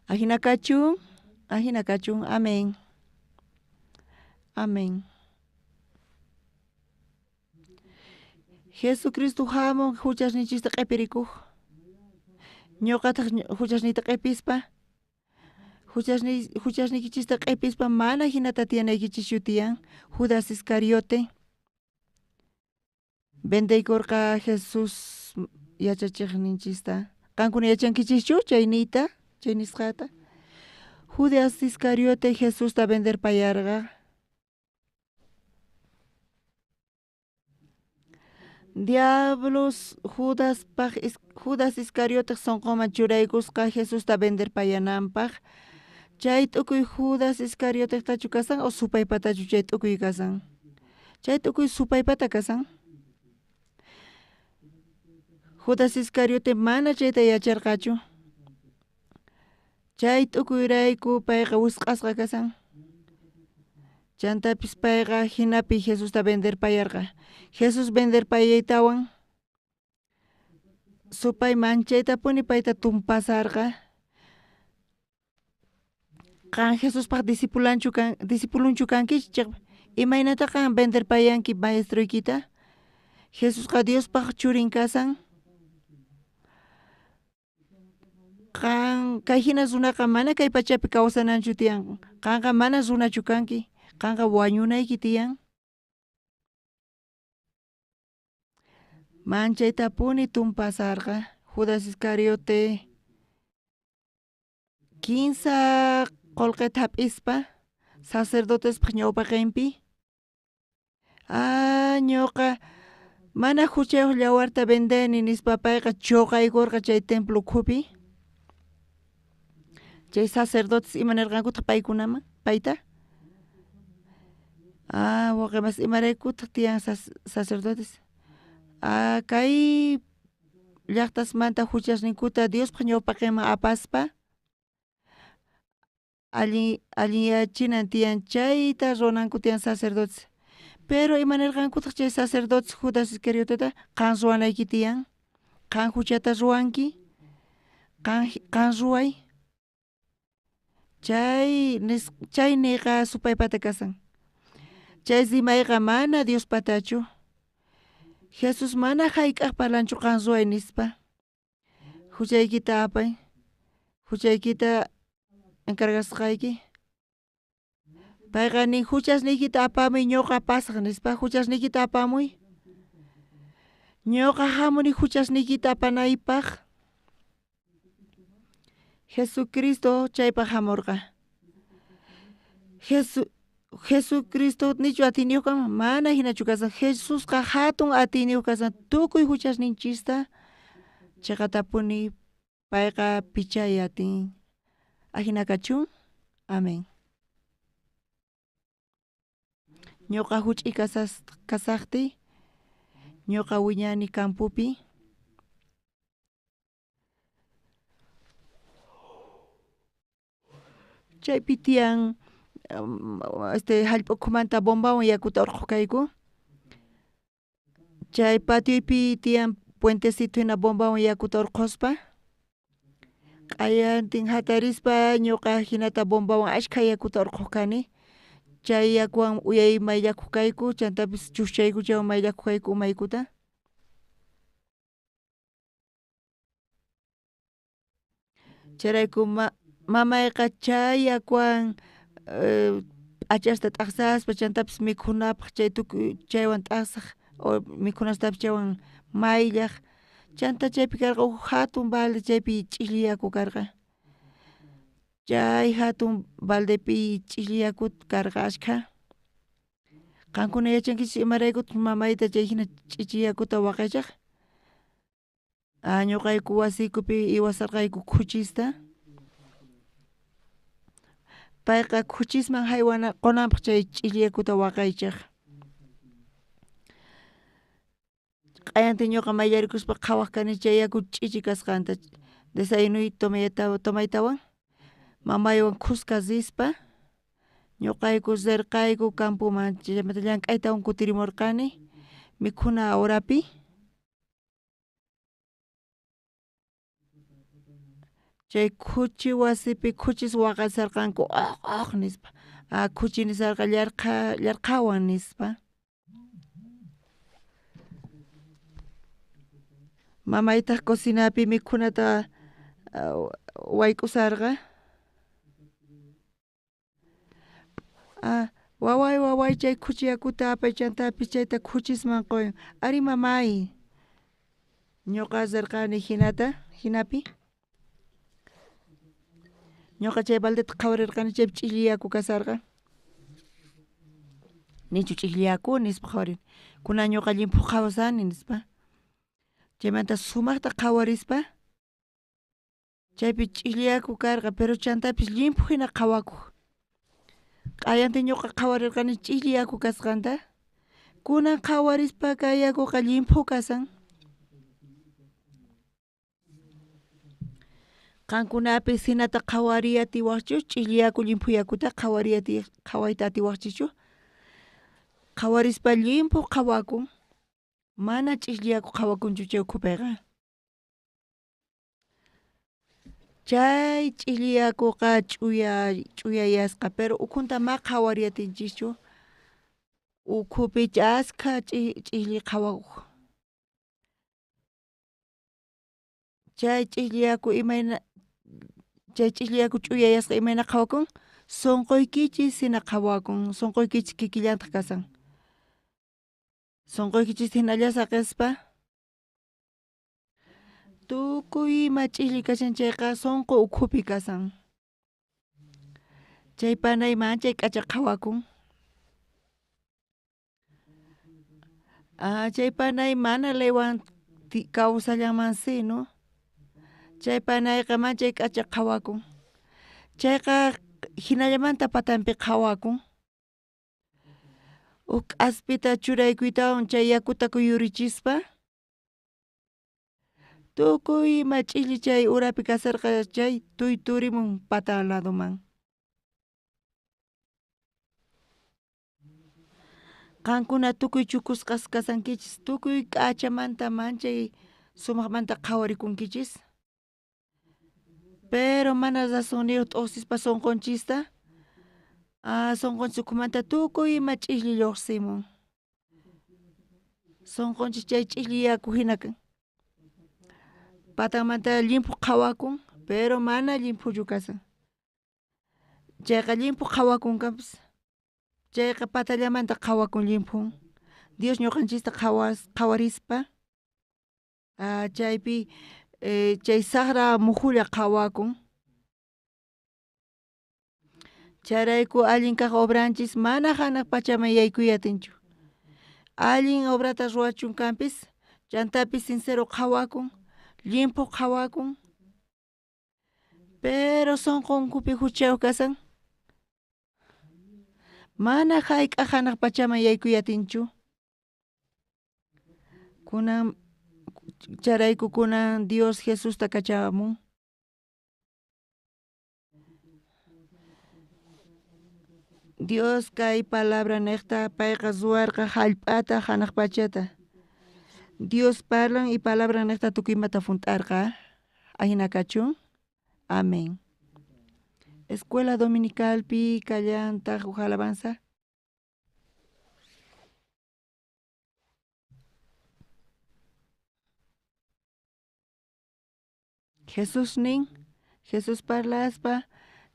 Ajina kachun, ajina kachun, amén. Amén. Jesucristo hamun huchasninchista q'ipirikuq. Ñuqataq huchasniyta q'ipispa, huchasniykichista q'ipispa mana hinata tiyanaykichischu tiyan. Judas Iscariote vendeykurqa Jesús yachachiqninchista. Qankuna yachankichischu chayniyta, chay nisqata? Judas Iscariote Jesusta venderpayarqa. Diablos Judas Iscariote sonqoman churaykusqa Jesusta venderpayananpaq. Chay t'ukuy Judas Iscarioteqtachu kasan o supaypatachu chay t'ukuy kasan? Chay t'ukuy supaypata kasan. Judas Iscariote mana chayta yacharqachu. Chay t'ukuyrayku payqa wisq'asqa kasan. Chantapis payqa hinapi Jesusta venderpayarqa. Jesús venderpayaytawan supay manchaytapuni payta tumpasarqa. Qan Jesuspaq discipulunchu kankichik, imaynata qan venderpayanki maestroykita? Jesusqa Diospaq churin kasan. Qan kay hina runaqa mana kay pachapi kawsananchu tiyan. Qanqa mana runachu kanki. Qanqa wañunayki tiyan. Manchaytapuni tumpasarqa Judas Iscariote 15 qolqeta hap'ispa sacerdotespaq ñawpaqinpi. Ah, ñuqa mana huchayuq llawarta vendeni nispa payqa chuqaykurqa chay templo ukhupi. Chay sacerdotes ima nirqankutaq paykunaman payta? Ah, wawqimas imaraykutaq tiyan sacerdotes? Ah, kay llaqtasmanta huchasninkuta Diospaq ñawpaqinman apaspa allinyachinan tiyan chayta ruwananku tiyan sacerdotes. Pero ima nirqankutaq chay sacerdotes Judas Iscarioteta? Qan ruwanayki tiyan, qan huchata ruwanki, qan ruway. Chay niqa supaypata kasan. Chay rimayqa mana Diospatachu. Jesús mana hayk'aq parlanchu qan ruway nispa. Huchaykita apay, huchaykita encargasqayki. Payqa nin huchasniykita apamuy ñuqa pasaq nispa, huchasniykita apamuy. Ñuqa hamuni huchasniykita apanaypaq. Jesucristo chaypaq hamurqa. Jesucristo nichu atiyniyuq kanman? Mana hinachu kasan. Jesusqa hatun atiyniyuq kasan tukuy huchasninchista chiqatapuni payqa pichay atin. Ajina kachun. Amén. Ñuqa huch'i kasaqti, ñuqa wiñani campopi. Chaypi tiyan hallp'a ukhumanta bombawan yakuta urqhuq kayku. Chay patioypi tiyan puentecito hina bombawan yakuta urqhuspa. Q'ayantin hatarispa ñuqa hinata bombawan ashkha yakuta urqhuq kani. Chay yakuwan uyay mayllakuq kayku, chantapis chuschayku chaywan mayllakuq kayku umaykuta. Chayrayku mamayqa chay yakuwan p'achasta t'aqsaspa chantapis mikhunapaq chay tukuy chaywan t'aqsaq o mikhunastapis chaywan mayllaq. Chanta chaypi karqa huk hatun balde chaypi ch'illi yaku karqa. Chay hatun baldepi ch'illi yaku karqa ashkha. Qankuna yachankichis imaraykutaq mamayta chay hina ch'ichi yakuta waqaychaq? Ñuqayku wasiykupi iwasarqayku khuchista. Payqa khuchisman haywana qunanpaq chay ch'illi yakuta waqaychaq. Q'ayantin ñuqa mayllarikuspa qhawaq kani chay yaku ch'ichi kasqanta. Desayunuy tomaytawan mamaywan khuska rispa ñuqayku rirqayku campoman chaymanta llank'aytawan kutirimurqani mikhuna horapi. Chay khuchi wasipi khuchis waqasarqanku oq oq nispa. Khuchi nisarqa llarqhawan nispa. Mamaytaq cocinapi mikhunata wayk'usarqa. Waway waway chay khuchi yakuta apay chantapis chayta khuchisman qoy. Ari mamay. Ñuqa rirqani hinata hinapi. Ñuqa chay baldeta qhawarirqani chaypi ch'illi yaku kasarqa. Nichu ch'illi yaku nispa qhawarini. Kunan ñuqa llimphu qhawasani nispa. Chaymanta sumaqta qhawarispa chaypi ch'illi yaku karqa pero chantapis llimphu hina qhawakuq. Q'ayantin ñuqa qhawarirqani ch'illi yaku kasqanta. Kunan qhawarispa kay yakuqa llimphu kasan. Qankunapis hinata qhawariy atiwaqchu ch'illi yaku llimphu yakuta qhawayta atiwaqchischu. Qhawarispa llimphu qhawakun. Mana ch'illi yaku qhawakunchu chay ukhupiqa. Chay ch'illi yakuqa ch'uyayasqa pero ukhunta ma qhawariy atinchischu. Ukhupi askha ch'illi qhawakuq. Chay ch'illi yaku imayna chay ch'illi yaku ch'uyayasqa imayna qhawakun sunquykichis hina qhawakun sunquykichis kikillantaq kasan. Sunquykichis hinalla saqispa tukuy ima ch'illi kashan chayqa sunqu ukhupi kasan. Chay panay manchay k'acha qhawakun. Chay panay mana leywan kawsallanmansi, no? Chay panayqa manchay k'acha qhawakun. Chayqa hinallamanta patanpi qhawakun. Huk k'aspita churaykuytawan chay yakuta kuyurichispa tukuy ima ch'illi chay urapi kasarqa chay tuyturimun pata ladoman. Qankuna tukuy chukusqas kasankichis tukuy k'achamanta manchay sumaqmanta qhawarikunkichis. Pero mana razonniyuq t'uqsispa sunqunchista sunqunchis ukhumanta tukuy ima ch'illi lluqsimun. Sunqunchis chay ch'illi yaku hina kan. Patanmanta llimphu qhawakun pero mana llimphuchu kasan. Chayqa llimphu qhawakunkanpis. Chayqa patallamanta qhawakun llimphun. Dios ñuqanchista qhawarispa chaypi chay saqra muhulla qhawakun. Chayrayku allin kaq obranchis mana hanaq pachaman yaykuy atinchu. Allin obrata ruwachun kanpis chantapis sincero qhawakun, llimphu qhawakun. Pero sunqunkupi huchayuq kasan. Mana hayk'aq hanaq pachaman yaykuy atinchu. Kunan chayrayku kunan Dios Jesusta kachamun. Dios kay palabra niqta payqa ruwarqa hallp'ata hanaq pachata. Dios parlan y palabra niqta tukuy imata hunt'arqa. Ahina kachun. Amén. Escuela Dominicalpi kallantaq huk alabanza. Jesús nin, Jesús parlaspa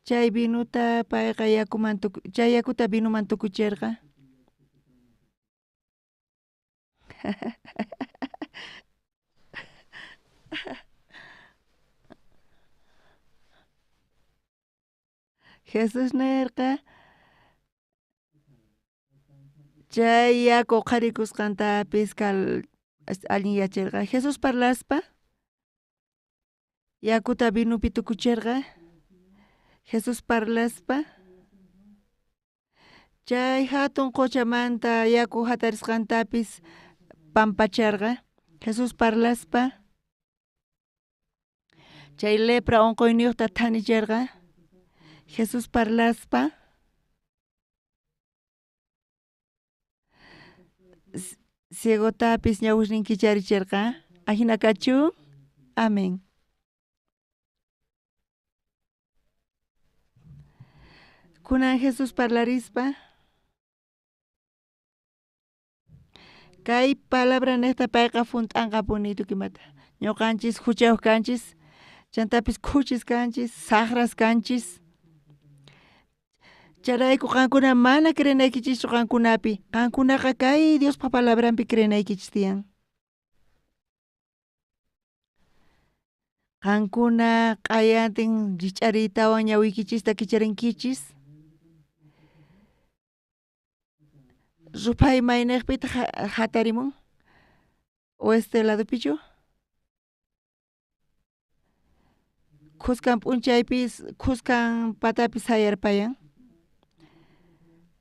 chay vinuta payqa yakuman chay yakuta vinuman tukucherqa. Jesús nerqa Chay yaku uqharikusqantapis allin yacharqa. Jesús parlaspa yakuta vinupi tukucherqa. Jesús parlaspa chay hatun qochamanta yaku hatarisqantapis pampacharqa. Jesús parlaspa chay lepra unquyniyuqta thanicherqa. Jesús parlaspa ciegotapis ñawisnin kicharicherqa. Ajina kachu. Amén. Kunan Jesús parlarispa kay palabra niqta payqa junt'anqapuni tukimata. Ñuqanchis huchayuq kanchis, chantapis khuchis kanchis, saqras kanchis. Chayrayku qankuna mana creenaykichischu qankunapi. Qankunaqa kay Diospa palabranpi creenaykichis tiyan. Qankuna q'ayantin rich'ariytawan ñawiykichista kicharinkichis. Ruphay mayniqpitaq hatarimun? Oeste ladopichu? Khuskan p'unchaypis, khuskan patapis sayarpayan.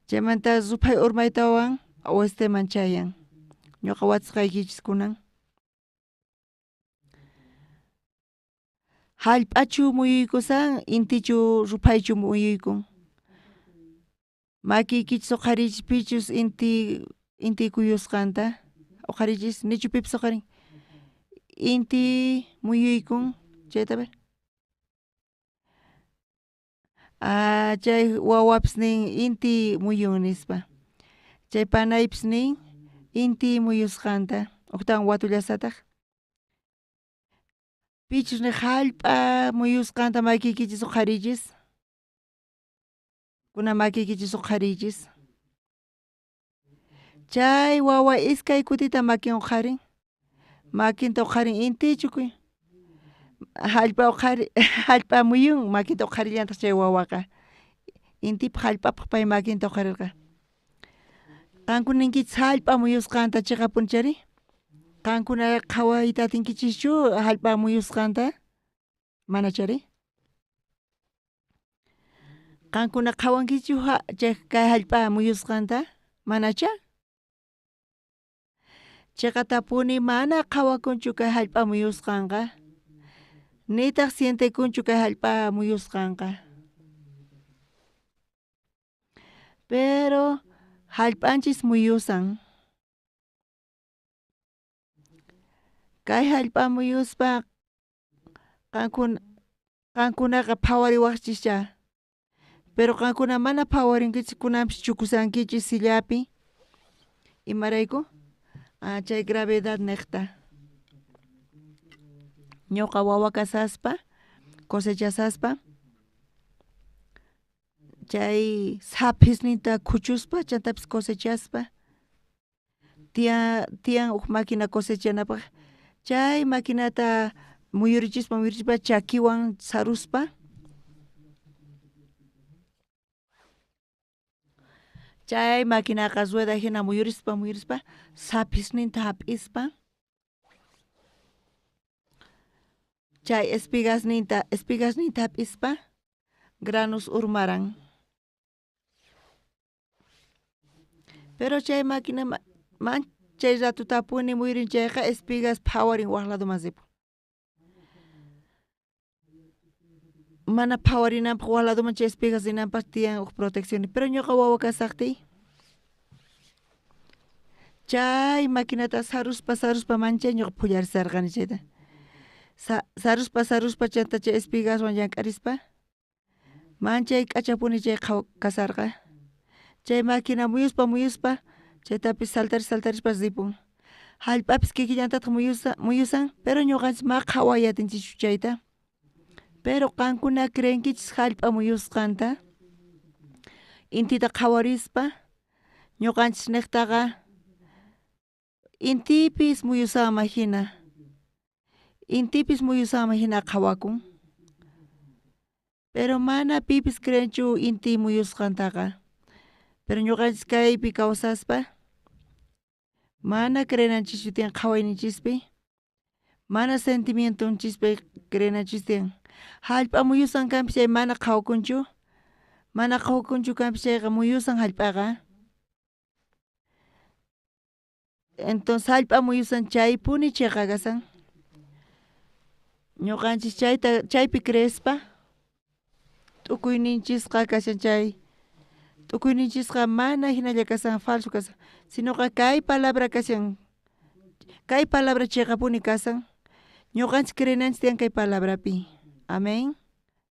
Chaymanta ruphay urmaytawan oesteman chayan. Ñuqa watisqaykichis kunan. Hallp'achu muyuykusan, intichu ruphaychu muyuykun. Makiykichis uqharichis pichus inti kuyusqanta uqharichis, nichu pipis uqharin. Inti muyuykun, chayta ver. Chay wawapis nin inti muyun nispa. Chay panaypis nin inti muyusqanta. Uqtawan watullasataq. Pichus ni hallp'a muyusqanta makiykichis uqharichis. Kuna makiykichis uqharichis. Chay wawa iskay kutita makin uqharin. Makinta uqharin intichu kuy. Hallp'a uqhari, hallp'a muyun makinta uqharillantaq chay wawaqa. Intipaq hallp'apaq pay makinta uqharirqa. Qankuna ninkichis hallp'a muyusqanta chiqapuni chari? Qankuna qhawayta atinkichischu hallp'a muyusqanta? Mana chari? Qankuna qhawankichu chay kay hallp'a muyusqanta? Manacha? Chiqatapuni mana qhawakunchu kay hallp'a muyusqanqa. Nitaq sientekunchu kay hallp'a muyusqanqa. Pero hallp'anchis muyusan. Kay hallp'a muyuspa qankunaqa phawariwaqchischa. Pero qankuna mana phawarinkichis kunanpis chukusankichis sillapi. Imarayku? Chay gravedad niqta. Ñuqa wawa kasaspa, cosechasaspa, chay saphisninta khuchuspa, chantapis cosechaspa, tiyan huk máquina cosechanapaq. Chay maquinata muyurichispa, muyurichispa chakiwan saruspa. Chay maquinaqa rueda hina muyurispa, muyurispa, saphisninta hap'ispa. Chay espigasninta hap'ispa, granos urmaran. Pero chay máquina man chay ratutapuni muyurin chayqa espigas phawarin waq ladoman ripun. Mana phawarinanpaq waq ladoman chay espigas rinanpaq tiyan huk protección. Pero ñuqa wawa kasaqtiy chay maquinata saruspa saruspa manchay ñuqa phullarisarqani chayta. Saruspa saruspa chanta chay espigaswan llank'arispa manchay k'achapuni chay kasarqa. Chay máquina muyuspa muyuspa chaytapis saltaris saltarispa ripun. Hallp'apis kikillantataq muyusan, pero ñuqanchis ma qhaway atinchischu chayta. Pero qankuna creenkichis hallp'a muyusqanta. Intita qhawarispa ñuqanchis niqtaqa intipis muyusanman hina. Intipis muyusanman hina qhawakun. Pero mana pipis creenchu inti muyusqantaqa. Pero ñuqanchis kaypi kawsaspa Mana creenanchischu tiyan qhawayninchispi, mana sentimientonchispi creenanchis tiyan. Hallp'a muyusan kanpis chay mana qhawakunchu, mana qhawakunchu kanpis chayqa muyusan hallp'aqa. Entonces hallp'a muyusan chaypuni chiqa kasan. Ñuqanchis chayta chaypi creespa t'ukuyninchisqa kashan chay t'ukuyninchisqa mana hinalla kasan falso kasan, sinoqa kay palabra kashan, kay palabra chiqapuni kasan, ñuqanchis creenanchis tiyan kay palabrapi. Amén.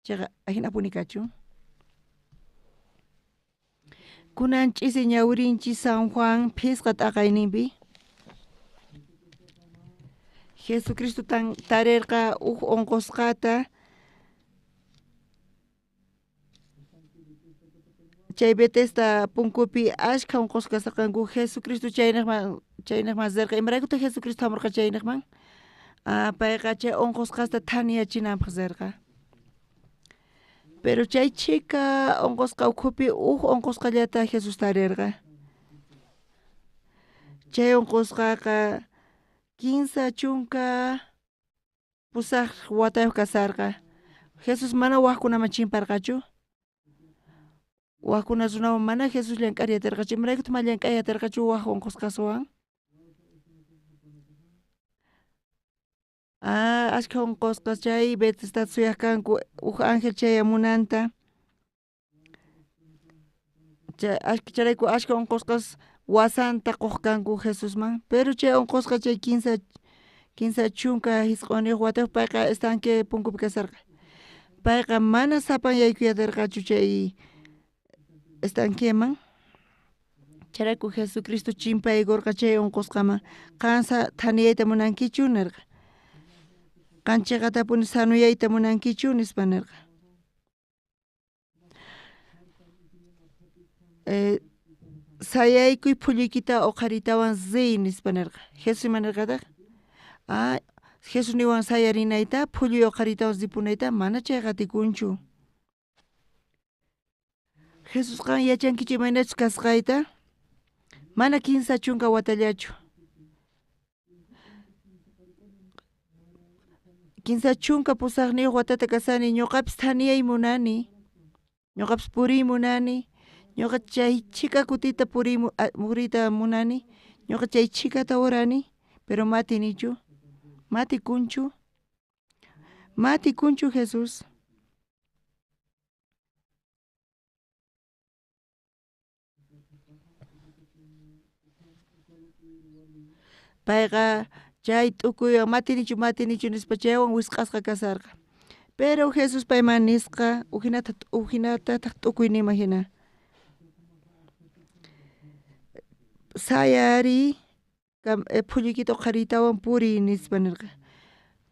Chiqa ahinapuni kachun. Kunan ch'isi ñawirinchis San Juan phisqa t'aqayninpi. Jesucristo tan tarirqa uj unqusqata chay Betesda punkupi ashkha unqusqa kasarqanku. Jesucristo chayniqman rirqa. Imaraykutaq Jesucristo hamurqa chayniqman? Payqa chay unqusqasta thaniyachinanpaq rirqa. Pero chay chhika unqusqa ukhupi uj unqusqallata Jesús tarirqa. Chay unqusqaqa 38 watayuq kasarqa. Jesús mana wajkunaman chimparqachu. Wajkuna runawan mana Jesús llank'ariy atirqachu. Imaraykutaq mana llank'ariy atirqachu waj unqusqaswan? Ashkha unqusqas chay Betesdata suyaq kanku uj ángel chayamunanta. Chayrayku ashkha unqusqas wasanta quq kanku Jesusman. Pero chay unqusqa chay 39 watayuq payqa estanque punkupi kasarqa. Payqa mana sapan yaykuy atirqachu chay estanqueman. Chayrayku Jesucristo chimpaykurqa chay unqusqaman. Qan thaniyayta munankichu nirqa. Qan chiqatapuni sanuyayta munankichu nispa nirqa. Sayaykuy phulluykita uqharitawan riy nispa nirqa. Jesús ima nirqataq? Jesús niwan sayarinayta, phulluy uqharitawan ripunayta, mana chayqa atikunchu. Jesús qan yachankichu imaynachus kasqayta? Mana 30 watallachu. 38 watata kasani, ñuqapis thaniyay munani, ñuqapis puriy munani, ñuqa chay chhika kutita puriyta munani, ñuqa chay chhikata orani, pero matinichu, matikunchu, matikunchu Jesús. Payqa chay t'ukuywan matinichu matinichu nispa chaywan wisq'asqa kasarqa. Pero Jesús payman nisqa ujinatataq t'ukuyninman hina. Sayariy, phulluykita uqharitawan puriy nispa nirqa.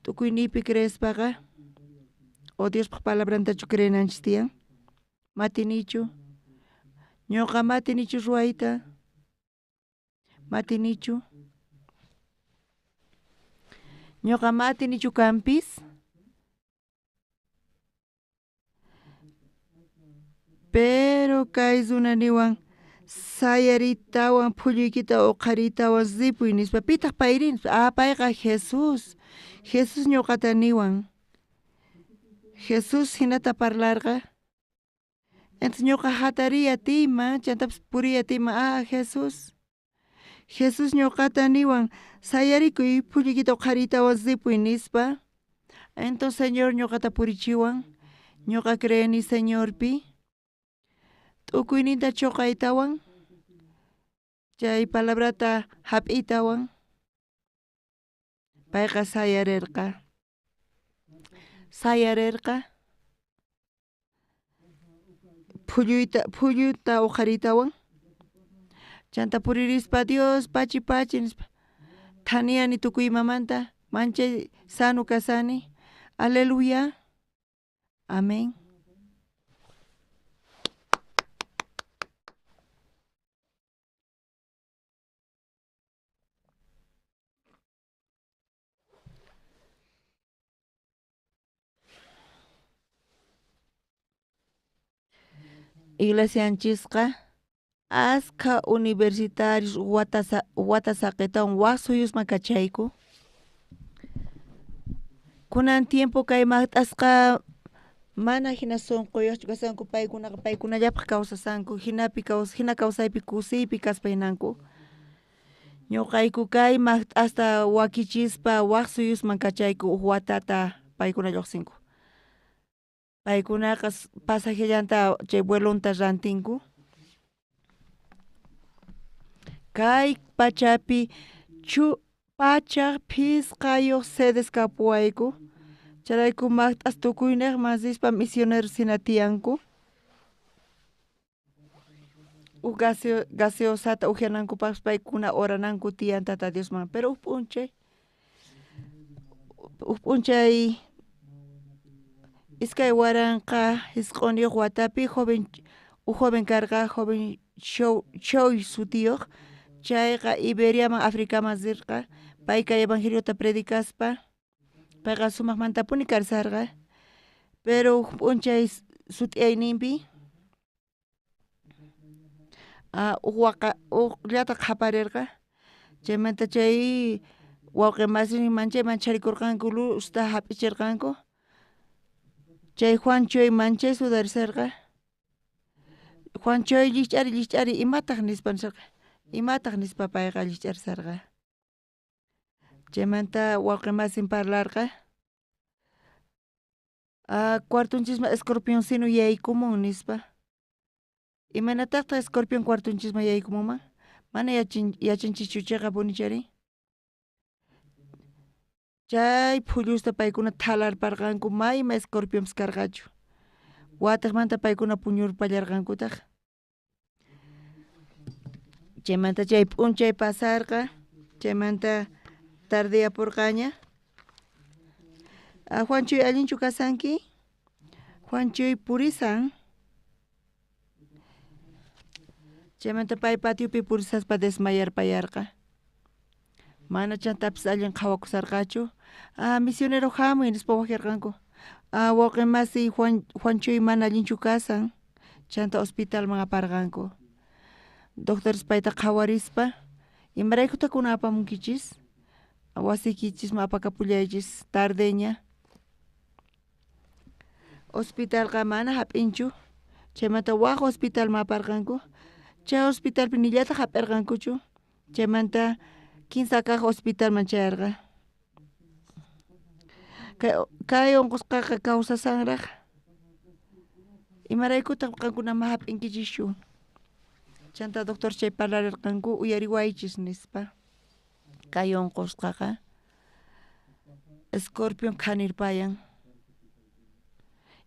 T'ukuyniypi creespaqa o Diospaq palabrantachu creenanchis tiyan? Matinichu, ñuqa matinichu ruwayta, matinichu. Ñuqa matinichu kanpis. Pero kay runa niwan sayaritawan phulluykita uqharitawan ripuy nispa. Pitaq payri? Payqa Jesús. Jesús ñuqata niwan. Jesús hinata parlarqa. Entonces ñuqa hatariy atiyman, chantapis puriy atiyman. Jesús. Jesús ñuqata niwan sayarikuy phulluykita uqharitawan ripuy nispa. Entonces Señor ñuqata purichiwan. Ñuqa creeni Señorpi. T'ukuyninta chuqaytawan, chay palabrata hap'itawan, payqa sayarirqa. Sayarirqa phulluyta uqharitawan. Chanta puririspa Dios pachi pachi nispa. Thaniyani tukuy imamanta, manchay sano kasani. Aleluya. Amén. Iglesianchisqa Askha universitarios wata saqetawan waj suyusman kachayku. Kunan tiempo kay maqt'asqa mana hina sunquyuqchu kasanku paykunaqa paykunallapaq kawsasanku hinapi hina kawsaypi kusiypi kaspa hinanku. Ñuqayku kay maqt'asta wakichispa waj suyusman kachayku uj watata paykuna lluqsinku. Paykunaqa pasajellanta chay vuelonta rantinku. Kay pachapi 105 sedes kapuwayku. Chayrayku maqt'as tukuyniqman rispa misioneros hina tiyanku. Uj gaseosata uhyanankupaqpis paykuna orananku tiyan Tata Diosman, pero uj p'unchay 2009 watapi uj joven karqa joven Choi sutiyuq, chayqa Iberiaman Africaman rirqa, pay kay evangeliota predicaspa, payqa sumaqmantapuni karsarqa, pero uj p'unchay sut'iyayninpi ujllata qhaparerqa, chaymanta chay wawqi masintin manchay mancharikurqanku luzta hap'icherqanku, chay Juan Choi manchay sudarisarqa, Juan Choi llikch'ari llikch'ari imataq nispa nisarqa, imataq nispa payqa llikch'arisarqa. Chaymanta wawqi masin parlarqa, cuartonchisman escorpioncino yaykumun nispa. Imaynataqtaq escorpión cuartonchisman yaykumunman? Mana yachanchischu cheqapuni chari. Chay phullusta paykuna thalarparqanku mayma escorpionpis karqachu. Wataqmanta paykuna puñurpallarqankutaq. Chaymanta chay p'unchay pasarqa, chaymanta tardeyapurqaña. Juanchuy allinchu kasanki? Juanchuy purisan. Chaymanta pay patiopi purisaspa desmayarpayarqa. Mana chantapis allin qhawakusarqachu. Misionero hamuy nispa waqyarqanku. Wawqi masiy Juanchuy mana allinchu kasan. Chanta hospitalman aparqanku. Doctores payta qhawarispa, imaraykutaq kunan apamunkichis? Wasiykichisman apakapullaychis tardeña. Hospitalqa mana hap'inchu. Chaymanta waj hospitalman aparqanku. Chay hospitalpi nillataq hap'irqankuchu. Chaymanta kinsa kaq hospitalman chayarqa. Kay unqusqaqa kawsasanraq. Imaraykutaq qankuna ma hap'inkichischu? Chanta doctor chay parlarirqanku uyariwaychis nispa. Kay unqusqaqa escorpión khanirpayan.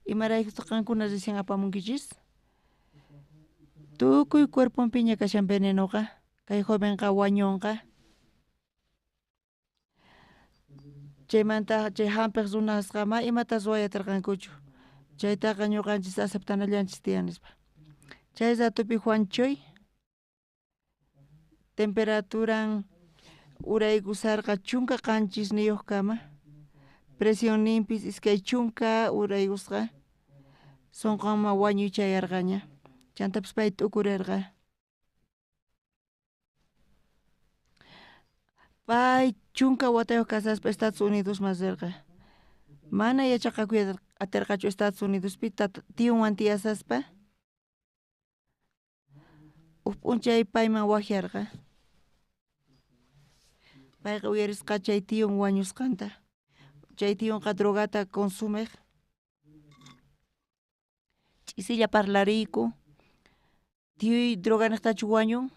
Imaraykutaq qankuna recién apamunkichis? Tukuy cuerponpiña kashan venenoqa, kay jovenqa wañunqa. Chaymanta chay hampiq runasqa ma imata ruwayatarqankuchu. Chaytaqa ñuqanchis aceptanallanchis tiyan nispa. Chay ratopi Juanchuy temperaturan uraykusarqa 17 kama, presionninpis 20 uraykusqa, sunqunman wañuy chayarqaña. Chantapis pay t'ukurirqa. Pay 10 watayuq kasaspa Estados Unidosman rirqa. Mana yachaqakuy atirqachu Estados Unidospi tiyunwan tiyasaspa. Uj p'unchay payman waqyarqa. Payqa uyarisqa chay tiyun wañusqanta. Chay tiyunqa drogata consumeq. Ch'isilla parlariyku. Tiyuy droganiqtachu wañun?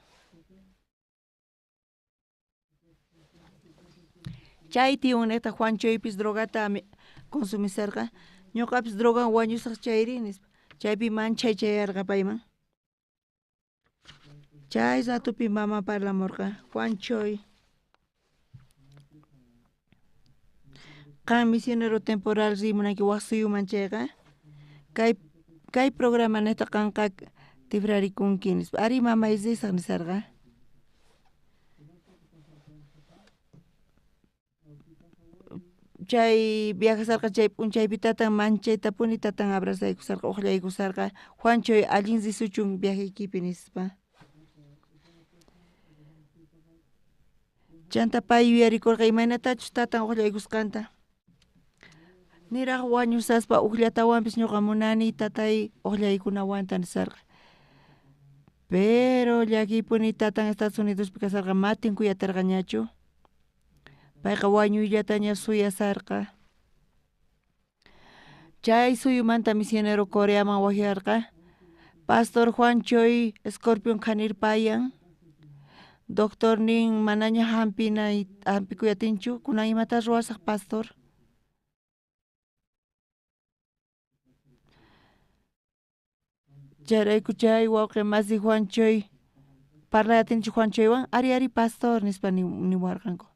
Chay tiyunniqta Juanchoypis drogata consumisarqa. Ñuqapis drogan wañusaq chayri nispa. Chaypi manchay chayarqa payman. Chay ratopi mama parlamurqa, Juanchoy, qan misionero temporal rimunayki waj suyuman chayqa, kay programa niqta qanqa tifrarikunki nispa. Ari mamay risaq nisarqa. Chay viajasarqa chay p'unchaypi tatan manchaytapuni tatan abrazaykusarqa uqllaykusarqa Juanchoy allin risuchun viajaykipi nispa. Chanta pay yuyarikorqa imaynatachus tatan uqllaykusqanta. Niraj wañusaspa uqllatawanpis ñuqa munani tatay uqllaykunawanta nisarqa. Pero llakiypuni tatan Estados Unidospi kasarqa matin kuyatarqañachu. Payqa wañuyllataña suyasarqa. Chay suyumanta misionero Coreaman wajyarqa. Pastor Juan Choi escorpión khanirpayan. Doctor nin manaña hampinay hampikuyatinchu kunan imata ruwasaq pastor. Chayrayku chay wawqi masi Juan Choi parlayatinchu Juan Choiwan ari ari pastor nispa niwarqanku.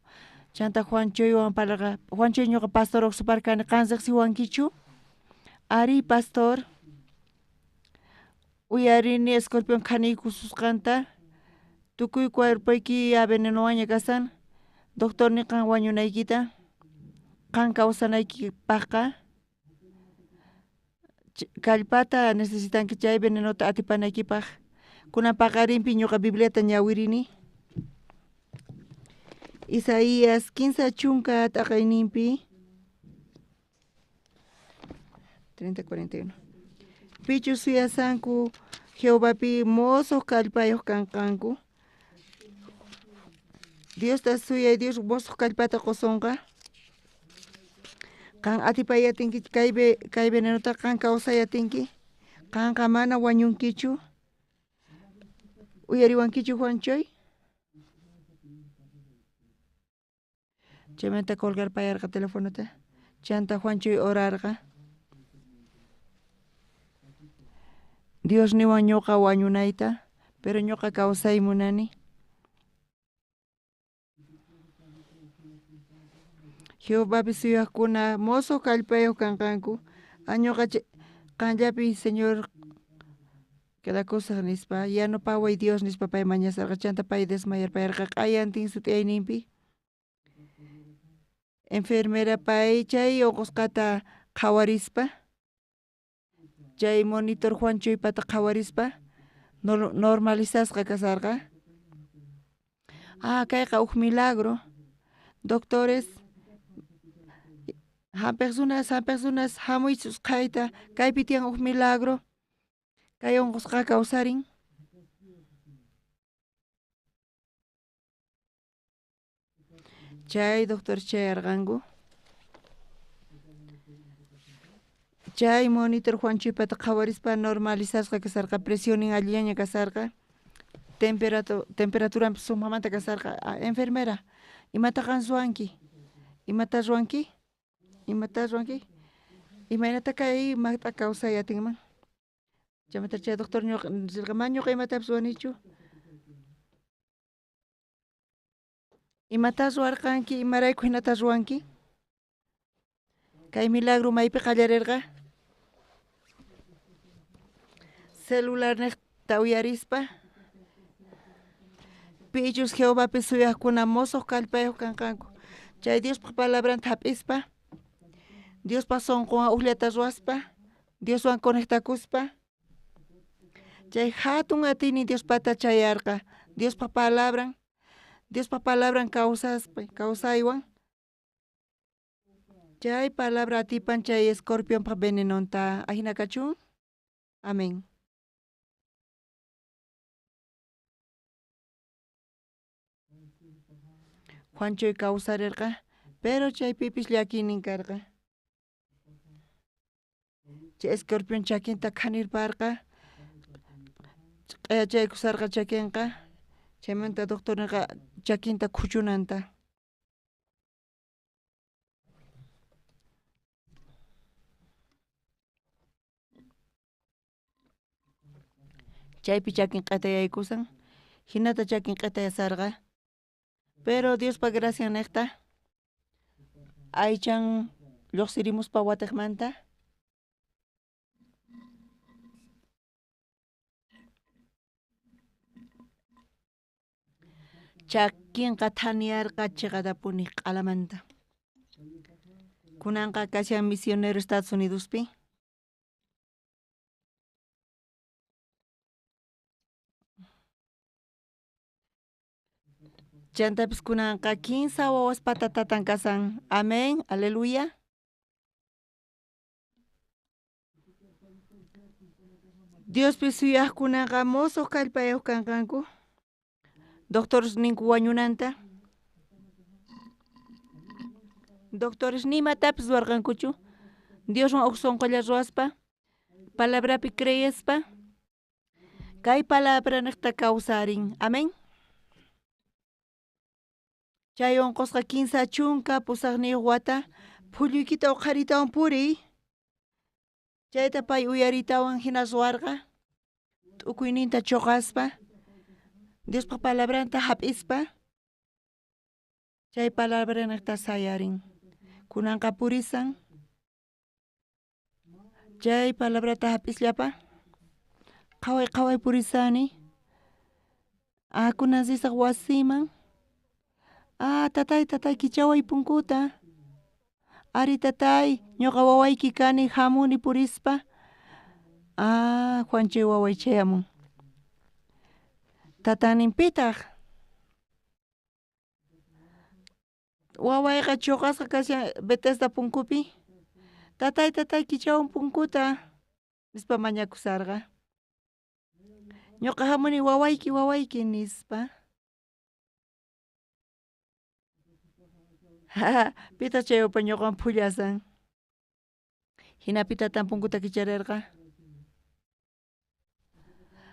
Chanta Juan Choiwan parlarqa Juan Choi ñuqa pastor uqsuparkani qan riqsiwankichu? Ari pastor. Uyarini escorpión khaniykususqanta tukuy cuerpoyki venenowaña kasan. Doctor ni qan wañunaykita qan kawsanaykipaqqa kallpata necesitanki chay venenota atipanaykipaq. Kunan paqarinpi ñuqa Bibliata ñawirini. Isaías 30 t'aqayninpi 30-41. Pichus suyasanku Jehovapi mosoq kallpayuq kanqanku. Diosta suyay Dios mosoq kallpata qusonqa. Qan atipayatinki kay venenota qan kawsayatinki. Qanqa mana wañunkichu. Uyariwankichu Juan Choi? Chaymanta colgarpayarqa telefonota. Chanta Juan Choi orarqa. Dios niwan ñuqa wañunayta, pero ñuqa kawsay munani. Jehovapi suyaqkuna mosoq kallpayuq kanqanku. Añuqa qanllapi Señor quedakusaq nispa yanapaway Dios nispa pay mañasarqa. Chanta pay desmayarpayarqa q'ayantin sut'iyayninpi. Enfermera pay chay uqusqata qhawarispa chay monitor Juan Choipata qhawarispa normalizasqa kasarqa. Ah, kayqa uj milagro. Doctores hampiq runas hamuychus qhayta kaypi tiyan uj milagro. Kay unqusqa kawsarin. Chay doctor chayarqanku. Chay monitor Juan Choipata qhawarispa normalizasqa kasarqa, presionin allillaña kasarqa, temperaturanpis sumaqmanta kasarqa. Enfermera, imata qan ruwanki? Imata ruwanki? Imata ruwanki? Imaynata kay maqt'a kawsay atinman? Chaymanta chay doctor ñuqa nirqa mana ñuqa imatapis ruwanichu. Imata ruwarqanki? Imarayku hinata ruwanki? Kay milagro maypi qallarirqa? Celular niqta uyarispa pichus Jehovapi suyaqkuna mosoq kallpayuq kanqanku. Chay Diospaq palabranta hap'ispa, Diospaq sunqunwan ujllata ruwaspa, Dioswan conectakuspa, chay hatun atiynin Diospata chayarqa. Diospaq palabran, Diospaq palabran kawsaspa, kawsaywan. Chay palabra atipan chay escorpionpaq venenonta. Ajina kachun. Amén. Juan Choi kawsarirqa, pero chaypipis llakiynin karqa. Chay escorpión chakinta khanirparqa, q'ayachaykusarqa chakinqa, chaymanta doctor nirqa chakinta khuchunanta. Chaypi chakin q'atayaykusan, hinata chakin q'atayasarqa. Pero Diospa gracia niqta aychan lluqsirimuspa watiqmanta. Chakinqa thaniyarqa chiqatapuni q'alamanta. Kunanqa kashan misionero Estados Unidospi. Chantapis kunanqa kinsa wawaspata tatan kasan. Amén, aleluya. Diospi suyaqkunaqa mosoq kallpayuq kanqanku. Doctores ninku wañunanta. Doctores nimatapis ruwarqankuchu. Dioswan uj sonqolla ruwaspa, palabrapi creespa, kay palabra niqta kawsarin. Amén. Chay unqusqa 38 wata phulluykita uqharitawan puriy. Chayta pay uyaritawan hina ruwarqa. T'ukuyninta choqaspa, Diospaq palabranta hap'ispa, chay palabra niqta sayarin. Kunanqa purisan. Chay palabrata hap'isllapa. Qhaway qhaway purisani. Ah, kunan risaq wasiman. Ah, tatay, tatay, kichaway punkuta. Ari tatay, ñuqa wawayki kani hamuni purispa. Ah, Juanchay waway chayamun. Tataninpitaq. Wawayqa choqasqa kashan Bethesda punkupi. Tatay, tatay, kichawan punkuta. Nispa mañakusarqa. Ñuqa hamuni wawayki, wawayki nispa. Pitaq chay upa ñuqawan phullasan. Hinapi tatan punkuta kicharirqa.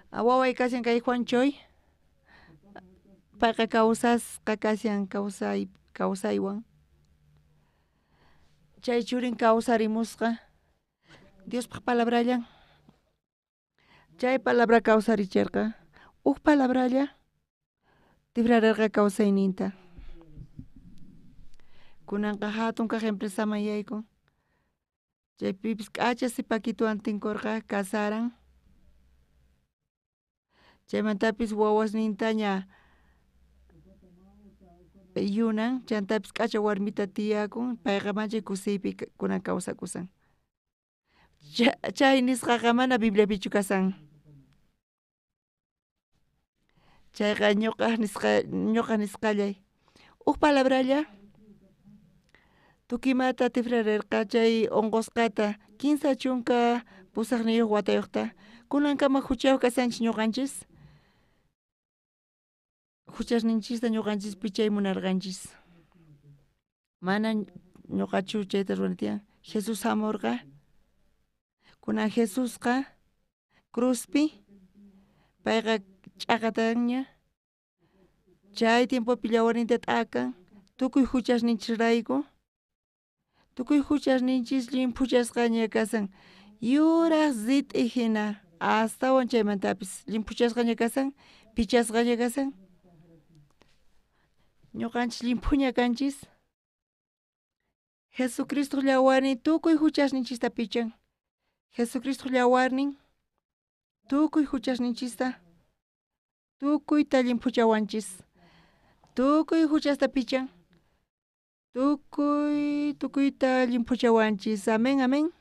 Waway kashan kay Juanchoy. Payqa kawsasqa kashan kawsaywan. Chay churin kawsarimusqa. Diospaq palabrallan. Chay palabra kawsarichirqa. Uj palabralla tikrararqa kawsayninta. Kunanqa hatun kaq empresaman yaykun. Chaypipis k'acha sipakituwan tinkurqa kasaran. Chaymantapis wawasnintaña yunan, chantapis k'acha warmita tiyakun, payqa manchay kusiypi kunan kawsakusan. Chay nisqaqa mana Bibliapichu kasan. Chayqa ñuqa nisqallay. Uj palabralla tukimata tikrarirqa chay unqusqata 38 watayuqta. Kunankama huchayuq kasanchis ñuqanchis. Huchasninchista ñuqanchis pichay munarqanchis. Mana ñuqachu chayta ruwana tiyan. Jesús hamurqa. Kunan Jesusqa cruzpi payqa ch'aqatanña. Chay tiempopi llawarninta t'akan tukuy huchasninchisrayku. Tukuy huchasninchis llimphuchasqaña kasan. Yuraq rit'i hina astawan chaymantapis llimphuchasqaña kasan, pichasqaña kasan. Ñuqanchis llimphuña kanchis. Jesucristo llawarnin tukuy huchasninchista pichan. Jesucristo llawarnin tukuy huchasninchista tukuyta llimphuchawanchis. Tukuy huchasta pichan. Tukuy tukuyta llimphuchawanchis. Amén, amén.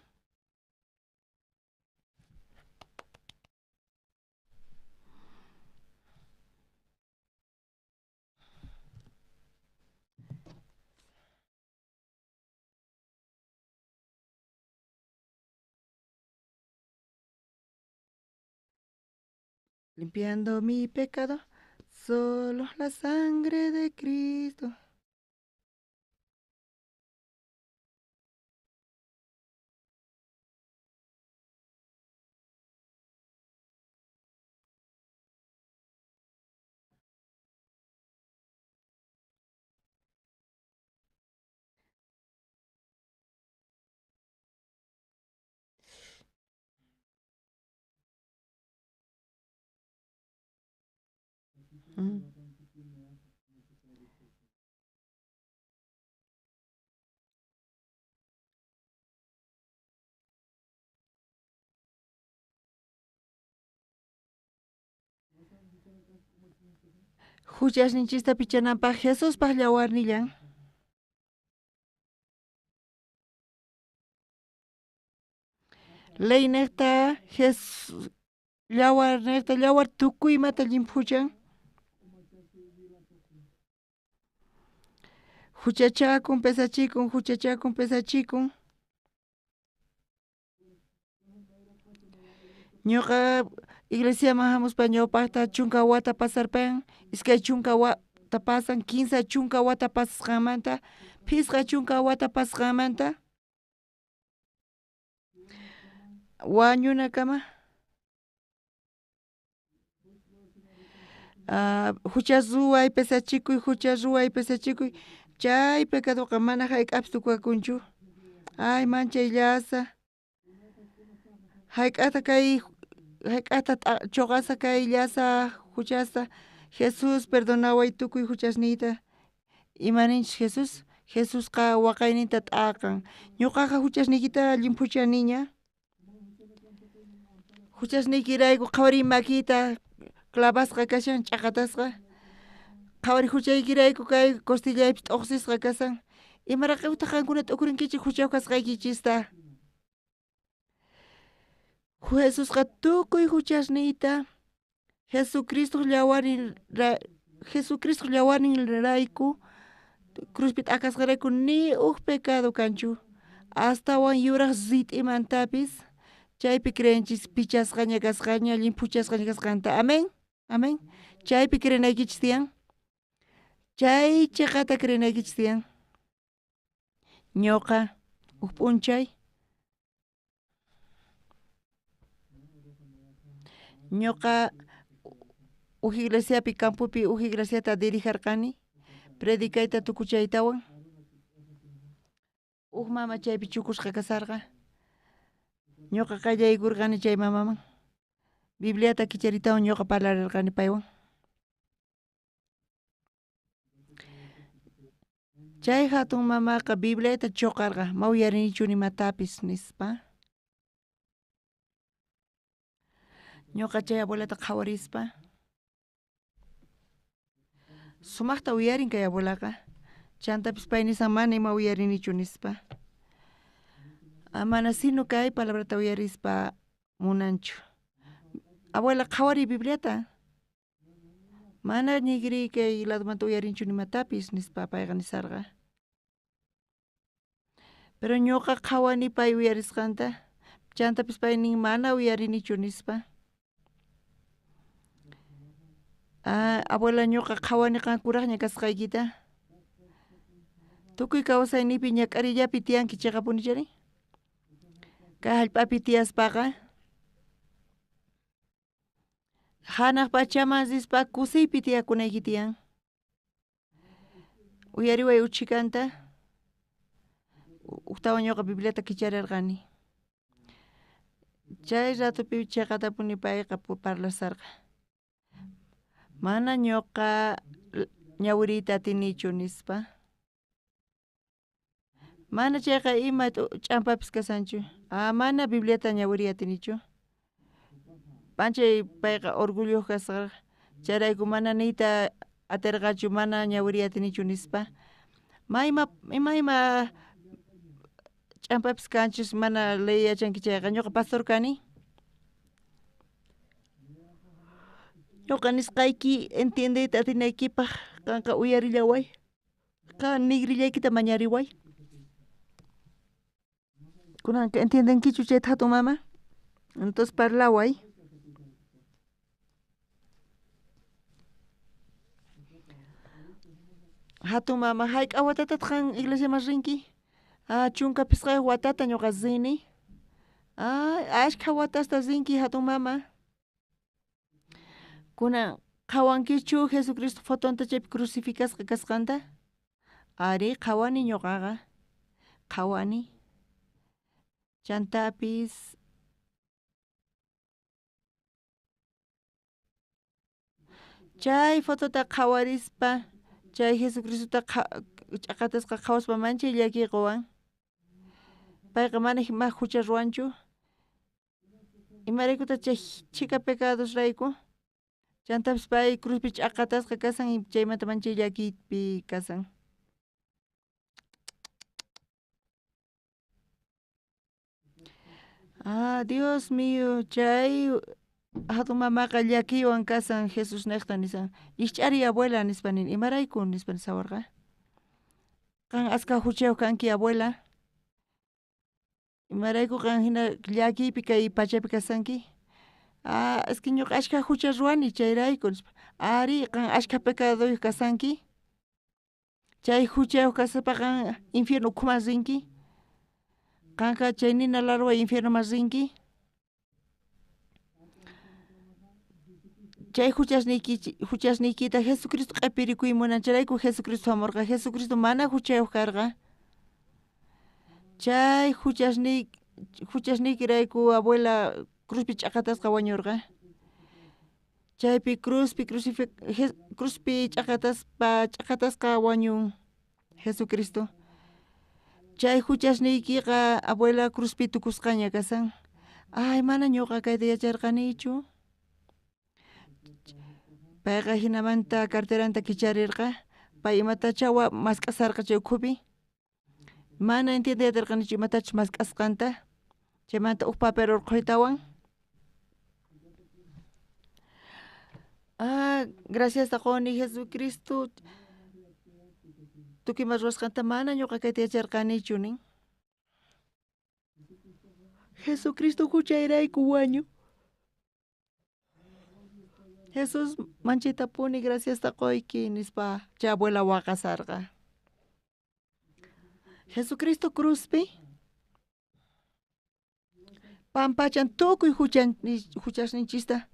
Limpiando mi pecado, solo la sangre de Cristo. Huchasninchista pichananpaq Jesuspaq llawarnillan. Ley niqta Jesús llawar niqta llawar tukuy imata llimphuchan. Huchachakun, pesachikun, huchachakun, pesachikun. Ñuqa iglesiaman hamuspa ñawpaqta chunka wata pasarpan, iskay chunka wata pasan, kinsa chunka wata pasasqanmanta, phisqa chunka wata pasasqanmanta, wañunakama. Hucha ruway pesachikuy, hucha ruway pesachikuy, chay pecadoqa mana hayk'apis tukukakunchu. Ay manchay llasa. Hayk'ata kay hayk'ata chuqasa kay llasa huchasta. Jesús perdonaway tukuy huchasniyta. Imaninchis Jesús? Jesusqa waqayninta t'aqan. Ñuqaqa huchasniykita llimphuchaniña. Huchasniykirayku qhawariy makiyta clavasqa kashan ch'aqatasqa. Qhawariy huchaykirayku kay costillaypis t'uqsisqa kasan. Imaraqawtaq qankuna t'ukurinkichik huchayuq kasqaykichista. Jesusqa tukuy huchasniyta Jesucristo llawarin Jesucristo llawarinrayku cruzpi t'akasqarayku ni uj pecado kanchu. Astawan yuraq rit'imantapis chaypi creenchis pichasqaña kasqaña llimphuchasqaña kasqanta. Amén. Amén. Chaypi creenaykichis tiyan. Chay chiqata creenaykichis tiyan. Ñuqa uj p'unchay ñuqa uj iglesiapi campopi uj iglesiata dirijarqani predicayta tukuchaytawan uj mama chaypi chukusqa kasarqa. Ñuqa qallaykurqani chay mamaman. Bibliata kicharitawan ñuqa parlarirqani paywan. Chay hatun mamaqa Bibliata chuqarqa ma uyarinichu nimatapis nispa. Ñuqa chay abuelata qhawarispa sumaqta uyarin kay abuelaqa. Chantapis pay nisan mana ima uyarinichu nispa. Mana sino kay palabrata uyarispa munanchu. Abuela qhawariy Bibliata. Mana nigri kay ladomanta uyarinchu nimatapis nispa payqa nisarqa. Pero ñuqa qhawani pay uyarisqanta. Chantapis pay nin mana uyarinichu nispa. Abuela ñuqa qhawani qan kuraqña kasqaykita. Tukuy kawsaynipi ñak'arillapi tiyanki chiqapuni chari. Kay hallp'api tiyaspaqa hanaq pachaman rispa kusiypi tiyakunayki tiyan. Uyariway uchikanta. Ujtawan ñuqa Bibliata kicharirqani. Chay ratopi chiqatapuni payqa parlasarqa. Mana ñuqa ñawiriyta atinichu nispa. Mana chayqa ima ch'ampapis kasanchu. Mana Bibliata ñawiriy atinichu. Panchay payqa orgullo kasqa. Chayrayku mana niyta atirqachu mana ñawiriy atinichu nispa. Ma ima ima ch'ampapis kanchis mana ley yachanki chayqa ñuqa pastor kani. Ñuqa nisqayki entiendeyta atinaykipaq qanqa uyarillaway. Qan nigrillaykita mañariway. Kunanqa entiendenkichu chayta hatun mama? Entonces parlaway. Hatun mama, hayk'a watatataq qan iglesiaman rinki? Chunka phisqayuq watata ñuqa rini. Ashkha watasta rinki hatun mama. Kunan qhawankichu Jesucristo fotonta chaypi crucificasqa kasqanta? Ari, qhawani ñuqaqa. Qhawani. Chantapis chay fotota qhawarispa chay Jesucristota ch'aqatasqa qhawaspa manchay llakiy quwan. Payqa mana ima hucha ruwanchu. Imaraykutaq chay chhika pecadosrayku. Chantapis pay cruzpi ch'aqatasqa kasan chaymanta manchay llakiypi kasan. Dios mío, chay hatun mamaqa llakiywan kasan Jesús niqta nisan. Rijch'ariy abuela nispa nin. Imarayku nispa nisawarqa. Qan aska huchayuq kanki abuela. Imarayku qan hina llakiypi kay pachapi kasanki? Ah, es que ñuqa ashka hucha ruwani chayrayku nispa. Ari, qan ashka pecaduyuq kasanki. Chay huchayuq kaspa qan infierno ukhuman rinki. Qanqa chay nina larwa infiernoman rinki. Chay huchasniykita Jesucristo q'epirikuy munan chayrayku Jesucristo hamurqa. Jesucristo mana huchayuq karqa. Chay huchasniykirayku abuela cruzpi ch'aqatasqa wañurqa. Chaypi cruzpi ch'aqatasqa wañun Jesucristo. Chay huchasniykiqa abuela cruzpi tukusqaña kasan. Ay, mana ñuqa kayta yacharqanichu. Payqa hinamanta carteranta kicharirqa. Pay imatacha mask'asarqa chay ukhupi. Mana entiendeyatarqanichu imatachus mask'asqanta. Chaymanta uj papel urqhuytawan. Ah, gracias quni Jesucristo. Tukuy ima ruwasqanta mana ñuqa kayta yacharqanichu nin. Jesucristo huchayrayku wañu. Jesús manchaytapuni graciasta quyki nispa chay abuela waqasarqa. Jesucristo cruzpi pampachan tukuy huchasninchista.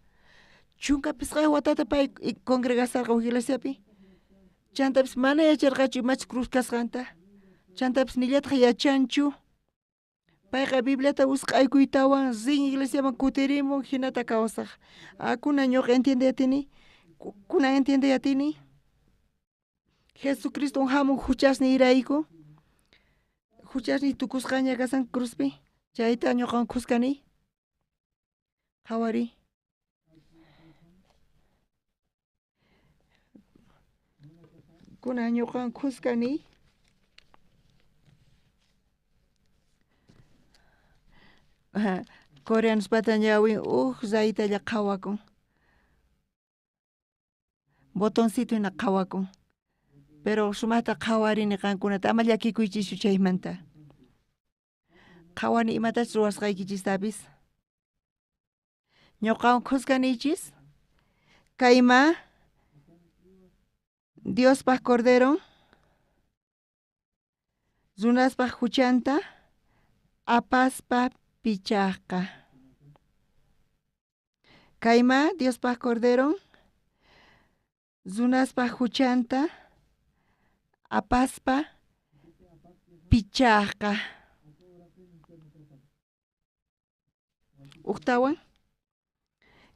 15 watata pay congregasarqa uj iglesiapi. Chantapis mana yacharqachu imachus cruz kasqanta. Chantapis nillataq yachanchu. Payqa Bibliata usq'aykuytawan rin iglesiaman kutirimun hinata kawsaq. Ah, kunan ñuqa entiendeyatini. Kunan entiendeyatini. Jesucristo hamun huchasniyrayku. Huchasniy tukusqaña kasan cruzpi. Chayta ñuqan khuskani. Qhawari. Kunan ñuqan khuskani. Coreanospata ñawin uj raytalla qhawakun. Botoncito hina qhawakun. Pero sumaqta qhawarini qankunata ama llakikuychischu chaymanta. Qhawani imatachus ruwasqaykichistapis. Ñuqawan khuskanichis. Kayma Diospaq Cordero runaspaq huchanta apaspa pichaqqa. Kayma Diospaq Cordero runaspaq huchanta apaspa pichaqqa. Uktawan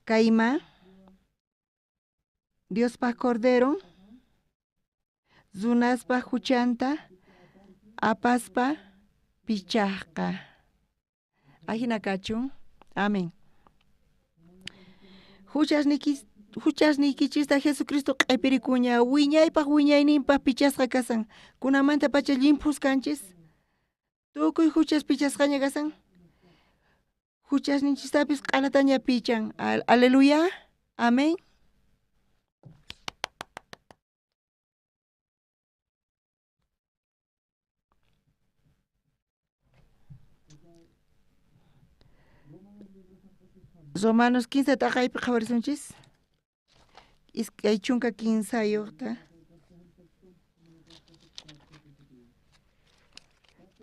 kayma Diospaq Cordero runaspaq huchanta apaspa pichaqqa. Ajina kachun. Amén. Huchasniykichista Jesucristo q'epirikuña wiñaypaq wiñayninpaq pichasqa kasan. Kunamanta pacha llimphus kanchis. Tukuy huchas pichasqaña kasan. Huchasninchistapis q'alataña pichan. Aleluya. Amén. Romanos 15 taqaypi qhawarisunchis. 23.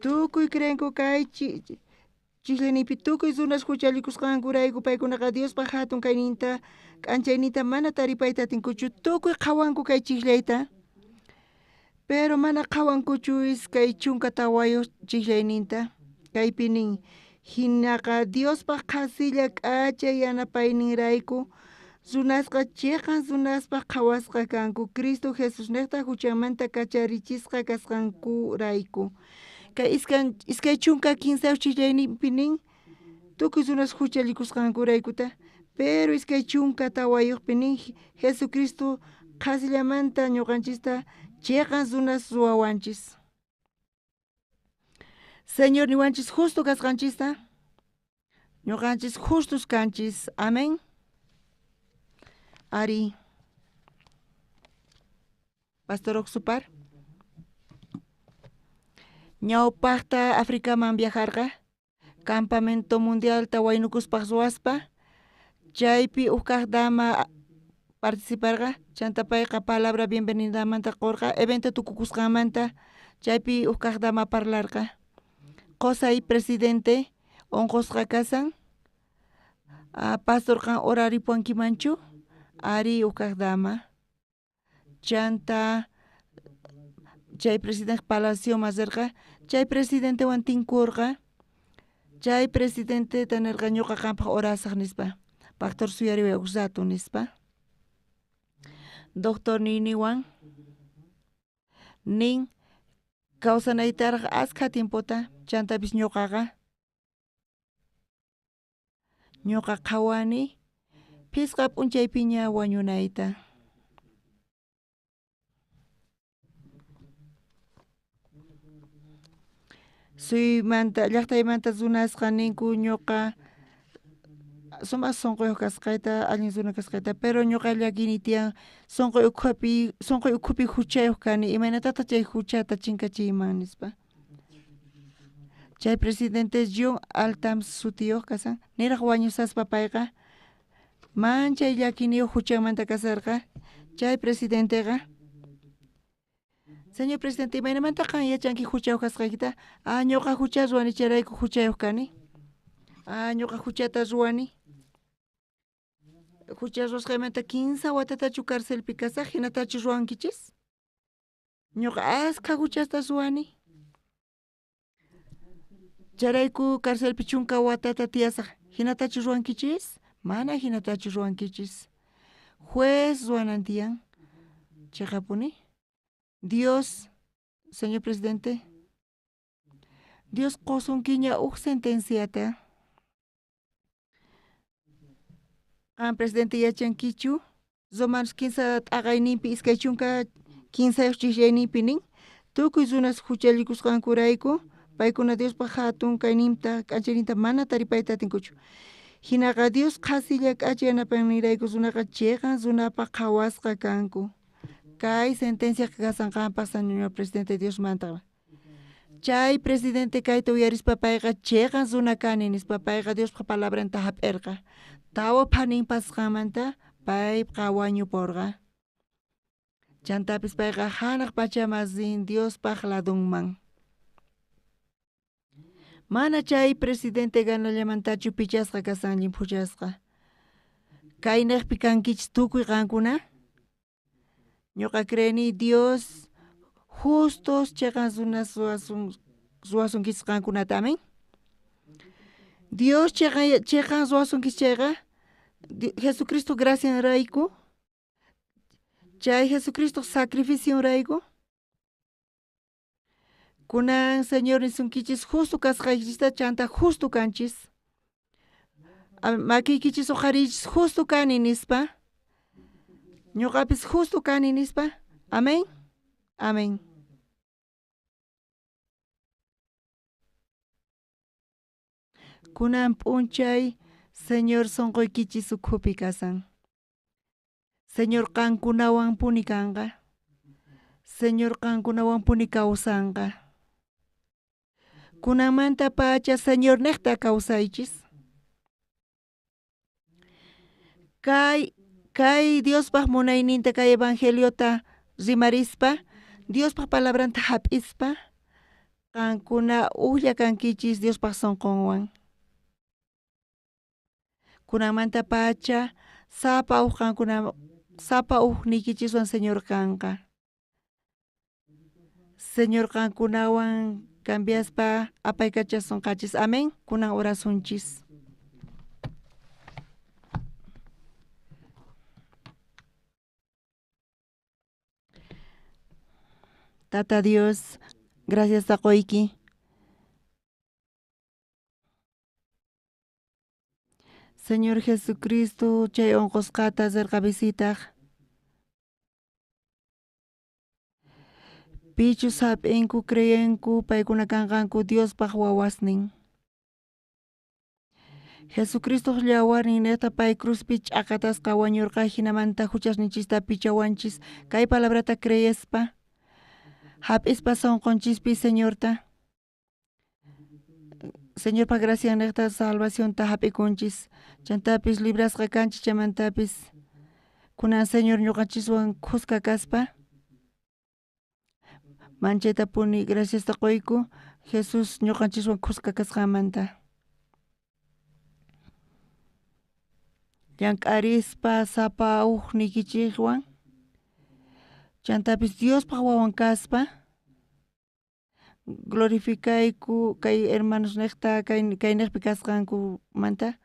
Tukuy creenku kay chisllanipi tukuy runas huchallikusqankurayku paykunaqa Diospaq hatun kayninta k'anchayninta mana taripayta atinkuchu. Tukuy qhawanku kay chisllayta. Pero mana qhawankuchu 24 chisllayninta. Kaypi nin hinaqa Diospaq qhasilla k'acha yanapayninrayku runasqa chiqan runaspaq qhawasqa kanku Cristo Jesusniqta huchamanta kacharichisqa kasqankurayku. Kay 23 chisllayninpi nin tukuy runas huchallikusqankuraykuta. Pero 24 nin Jesucristo qhasillamanta ñuqanchista chiqan runas ruwawanchis. Señor niwanchis justo kasqanchista. Ñuqanchis justos kanchis. Amén. Ari. Pastor Oxupar. Ñawpaqta Africaman viajarqa, campamento mundialta waynukuspaq ruwaspa, chaypi uj kaq dama participarqa, chanta payqa palabra bienvenidamanta qurqa, evento tukukusqanmanta chaypi uj kaq dama parlarqa. Qusay presidente unqusqa kasan, pastor qan oraripuwankimanchu? Ari uj kaq dama. Chanta chay presidente palacioman rirqa, chay presidentewan tinkurqa, chay presidenteta nirqa ñuqa qampaq orasaq nispa, pastor suyariway uj rato nispa. Doctor niyniwan nin kawsanaytaraq askha tiempota, chantapis ñuqaqa ñuqa qhawani phisqa p'unchaypiña wañunayta. Suymanta llaqtaymanta runasqa ninku ñuqa sumaq sunquyuq kasqayta, allin runa kasqayta, pero ñuqa llakini tiyan sunquy ukhupi huchayuq kani, imaynatataq chay huchata chinkachiyman nispa. Chay presidente John Altams sutiyuq kasan, niraq wañusaspa payqa manchay llakiniyuq huchanmanta kasarqa. Chay presidenteqa, señor presidente, imaynamanta qan yachanki huchayuq kasqaykita? Ah, ñuqa hucha ruwani chayrayku huchayuq kani. Ah, ñuqa huchata ruwani. Hucha ruwasqaymanta 15 watatachu carcelpi kasaq, hinatachu ruwankichis? Ñuqa askha huchasta ruwani. Chayrayku carcelpi 10 watata tiyasaq, hinatachu ruwankichis? Mana hinatachu ruwankichis. Juez ruwanan tiyan. Chiqapuni. Dios, señor presidente, Dios qusunkiña uj sentenciata. Qan presidente yachankichu Romanos 15 t'aqayninpi 23 ch'ijllayninpi nin, tukuy runas huchallikusqankurayku paykuna Diospaq hatun kayninta k'anchayninta mana taripayta atinkuchu. Hinaqa Dios qhasilla k'acha yanapaynirayku runaqa chiqan runapaq qhawasqa kanku. Kay sentencia kasan qanpaq, señor presidente, Diosmanta. Chay presidente kayta uyarispa payqa chiqan runa kani nispa payqa Diospaq palabranta hap'irqa. Tawa phanin pasqanmanta payqa wañupurqa. Chantapis payqa hanaq pachaman rin Diospaq ladunman. Mana chay presidente ganallamantachu pichasqa kasan llimphuchasqa. Kayniqpi kankichis tukuy qankuna. Ñuqa creeni Dios justos chiqan runas ruwasunkichis qankunata, amén. Dios chiqan ruwasunkichis chayqa Jesucristo gracianrayku, chay Jesucristo sacrificionrayku. Kunan Señor nisunkichis justo kasqaykichista chanta justo kanchis. Makiykichis uqhariychis justo kani nispa. Ñuqapis justo kani nispa. Amén. Amén. Kunan p'unchay Señor sunquykichis ukhupi kasan. Señor qankunawan puni kanqa. Señor qankunawan puni kawsanqa. Kunanmanta pacha Señor niqta kawsaychis. Kay Diospaq munayninta kay evangeliota rimarispa, Diospaq palabranta hap'ispa, qankuna ujlla kankichis Diospaq sunqunwan. Kunanmanta pacha sapa uj qankuna sapa uj niykichiswan Señor kanqa. Señor qankunawan cambiaspa apaykachasunqachis. Amén. Kunan orasunchis. Tata Dios, gracias taqoyki. Señor Jesucristo, chay unqusqata rirqa visitaq. Pichus hap'inku creyenku paykuna kanqanku Diospaq wawasnin. Jesucristoq llawarnin niqta pay cruzpi ch'aqatasqa wañurqa hinamanta huchasninchista pichawanchis kay palabrata creyespa hap'ispa sunqunchispi Señorta. Señorpa graciannejta salvacionta hap'ikunchis, chantapis librasqa kanchis, chaymantapis kunan Señor ñuqanchiswan khuska kaspa manchaytapuni graciasta qoyku Jesús ñuqanchiswan khuska kasqanmanta. Llank'arispa sapa uj niykichikwan, chantapis Diospaj wawan kaspa glorificayku kay hermanos nejta kay nejpi kasqankumanta,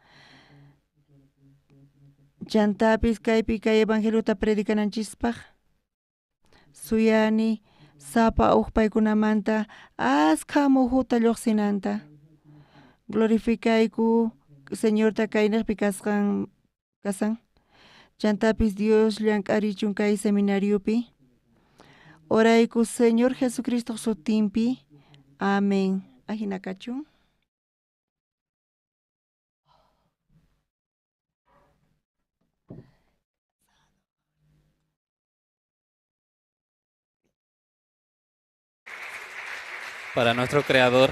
chantapis kaypi kay evangeliota predicananchispaj suyani sapa uj paykunamanta askha mujuta lluqsinanta. Glorificayku Señorta kay nejpi kasqan kasan, chantapis Dios llank'arichun kay seminariopi. Orayku Señor Jesucristo sutinpi. Amén. Ajina kachun. Para nuestro Creador,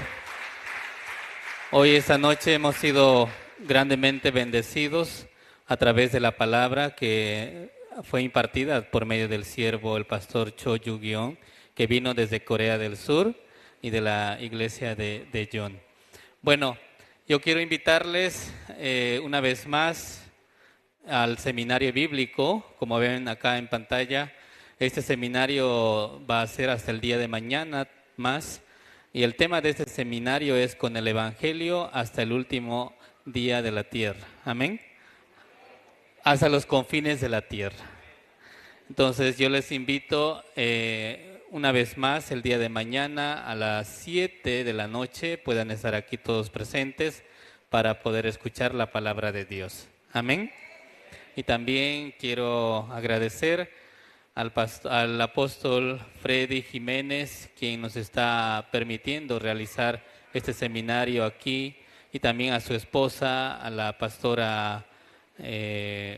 hoy esta noche hemos sido grandemente bendecidos a través de la palabra que fue impartida por medio del siervo, el pastor Cho Yu-gyong, que vino desde Corea del Sur y de la iglesia de John. Bueno, yo quiero invitarles una vez más al seminario bíblico, como ven acá en pantalla. Este seminario va a ser hasta el día de mañana más, y el tema de este seminario es con el Evangelio hasta el último día de la tierra. Amén. Hasta los confines de la tierra. Entonces yo les invito una vez más el día de mañana a las 7 de la noche, puedan estar aquí todos presentes para poder escuchar la palabra de Dios. Amén. Y también quiero agradecer al apóstol Freddy Jiménez, quien nos está permitiendo realizar este seminario aquí, y también a su esposa, a la pastora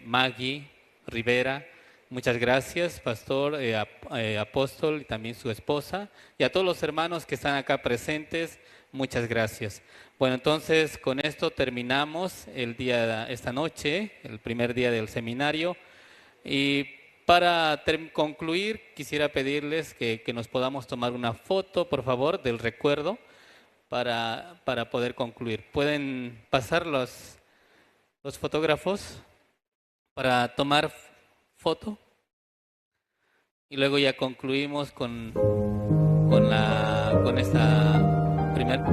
Maggie Rivera. Muchas gracias, pastor, apóstol, y también su esposa, y a todos los hermanos que están acá presentes, muchas gracias. Bueno, entonces con esto terminamos el día, esta noche, el primer día del seminario, y para concluir, quisiera pedirles que nos podamos tomar una foto, por favor, del recuerdo para poder concluir. ¿Pueden pasar los fotógrafos para tomar foto? Y luego ya concluimos con esta primera.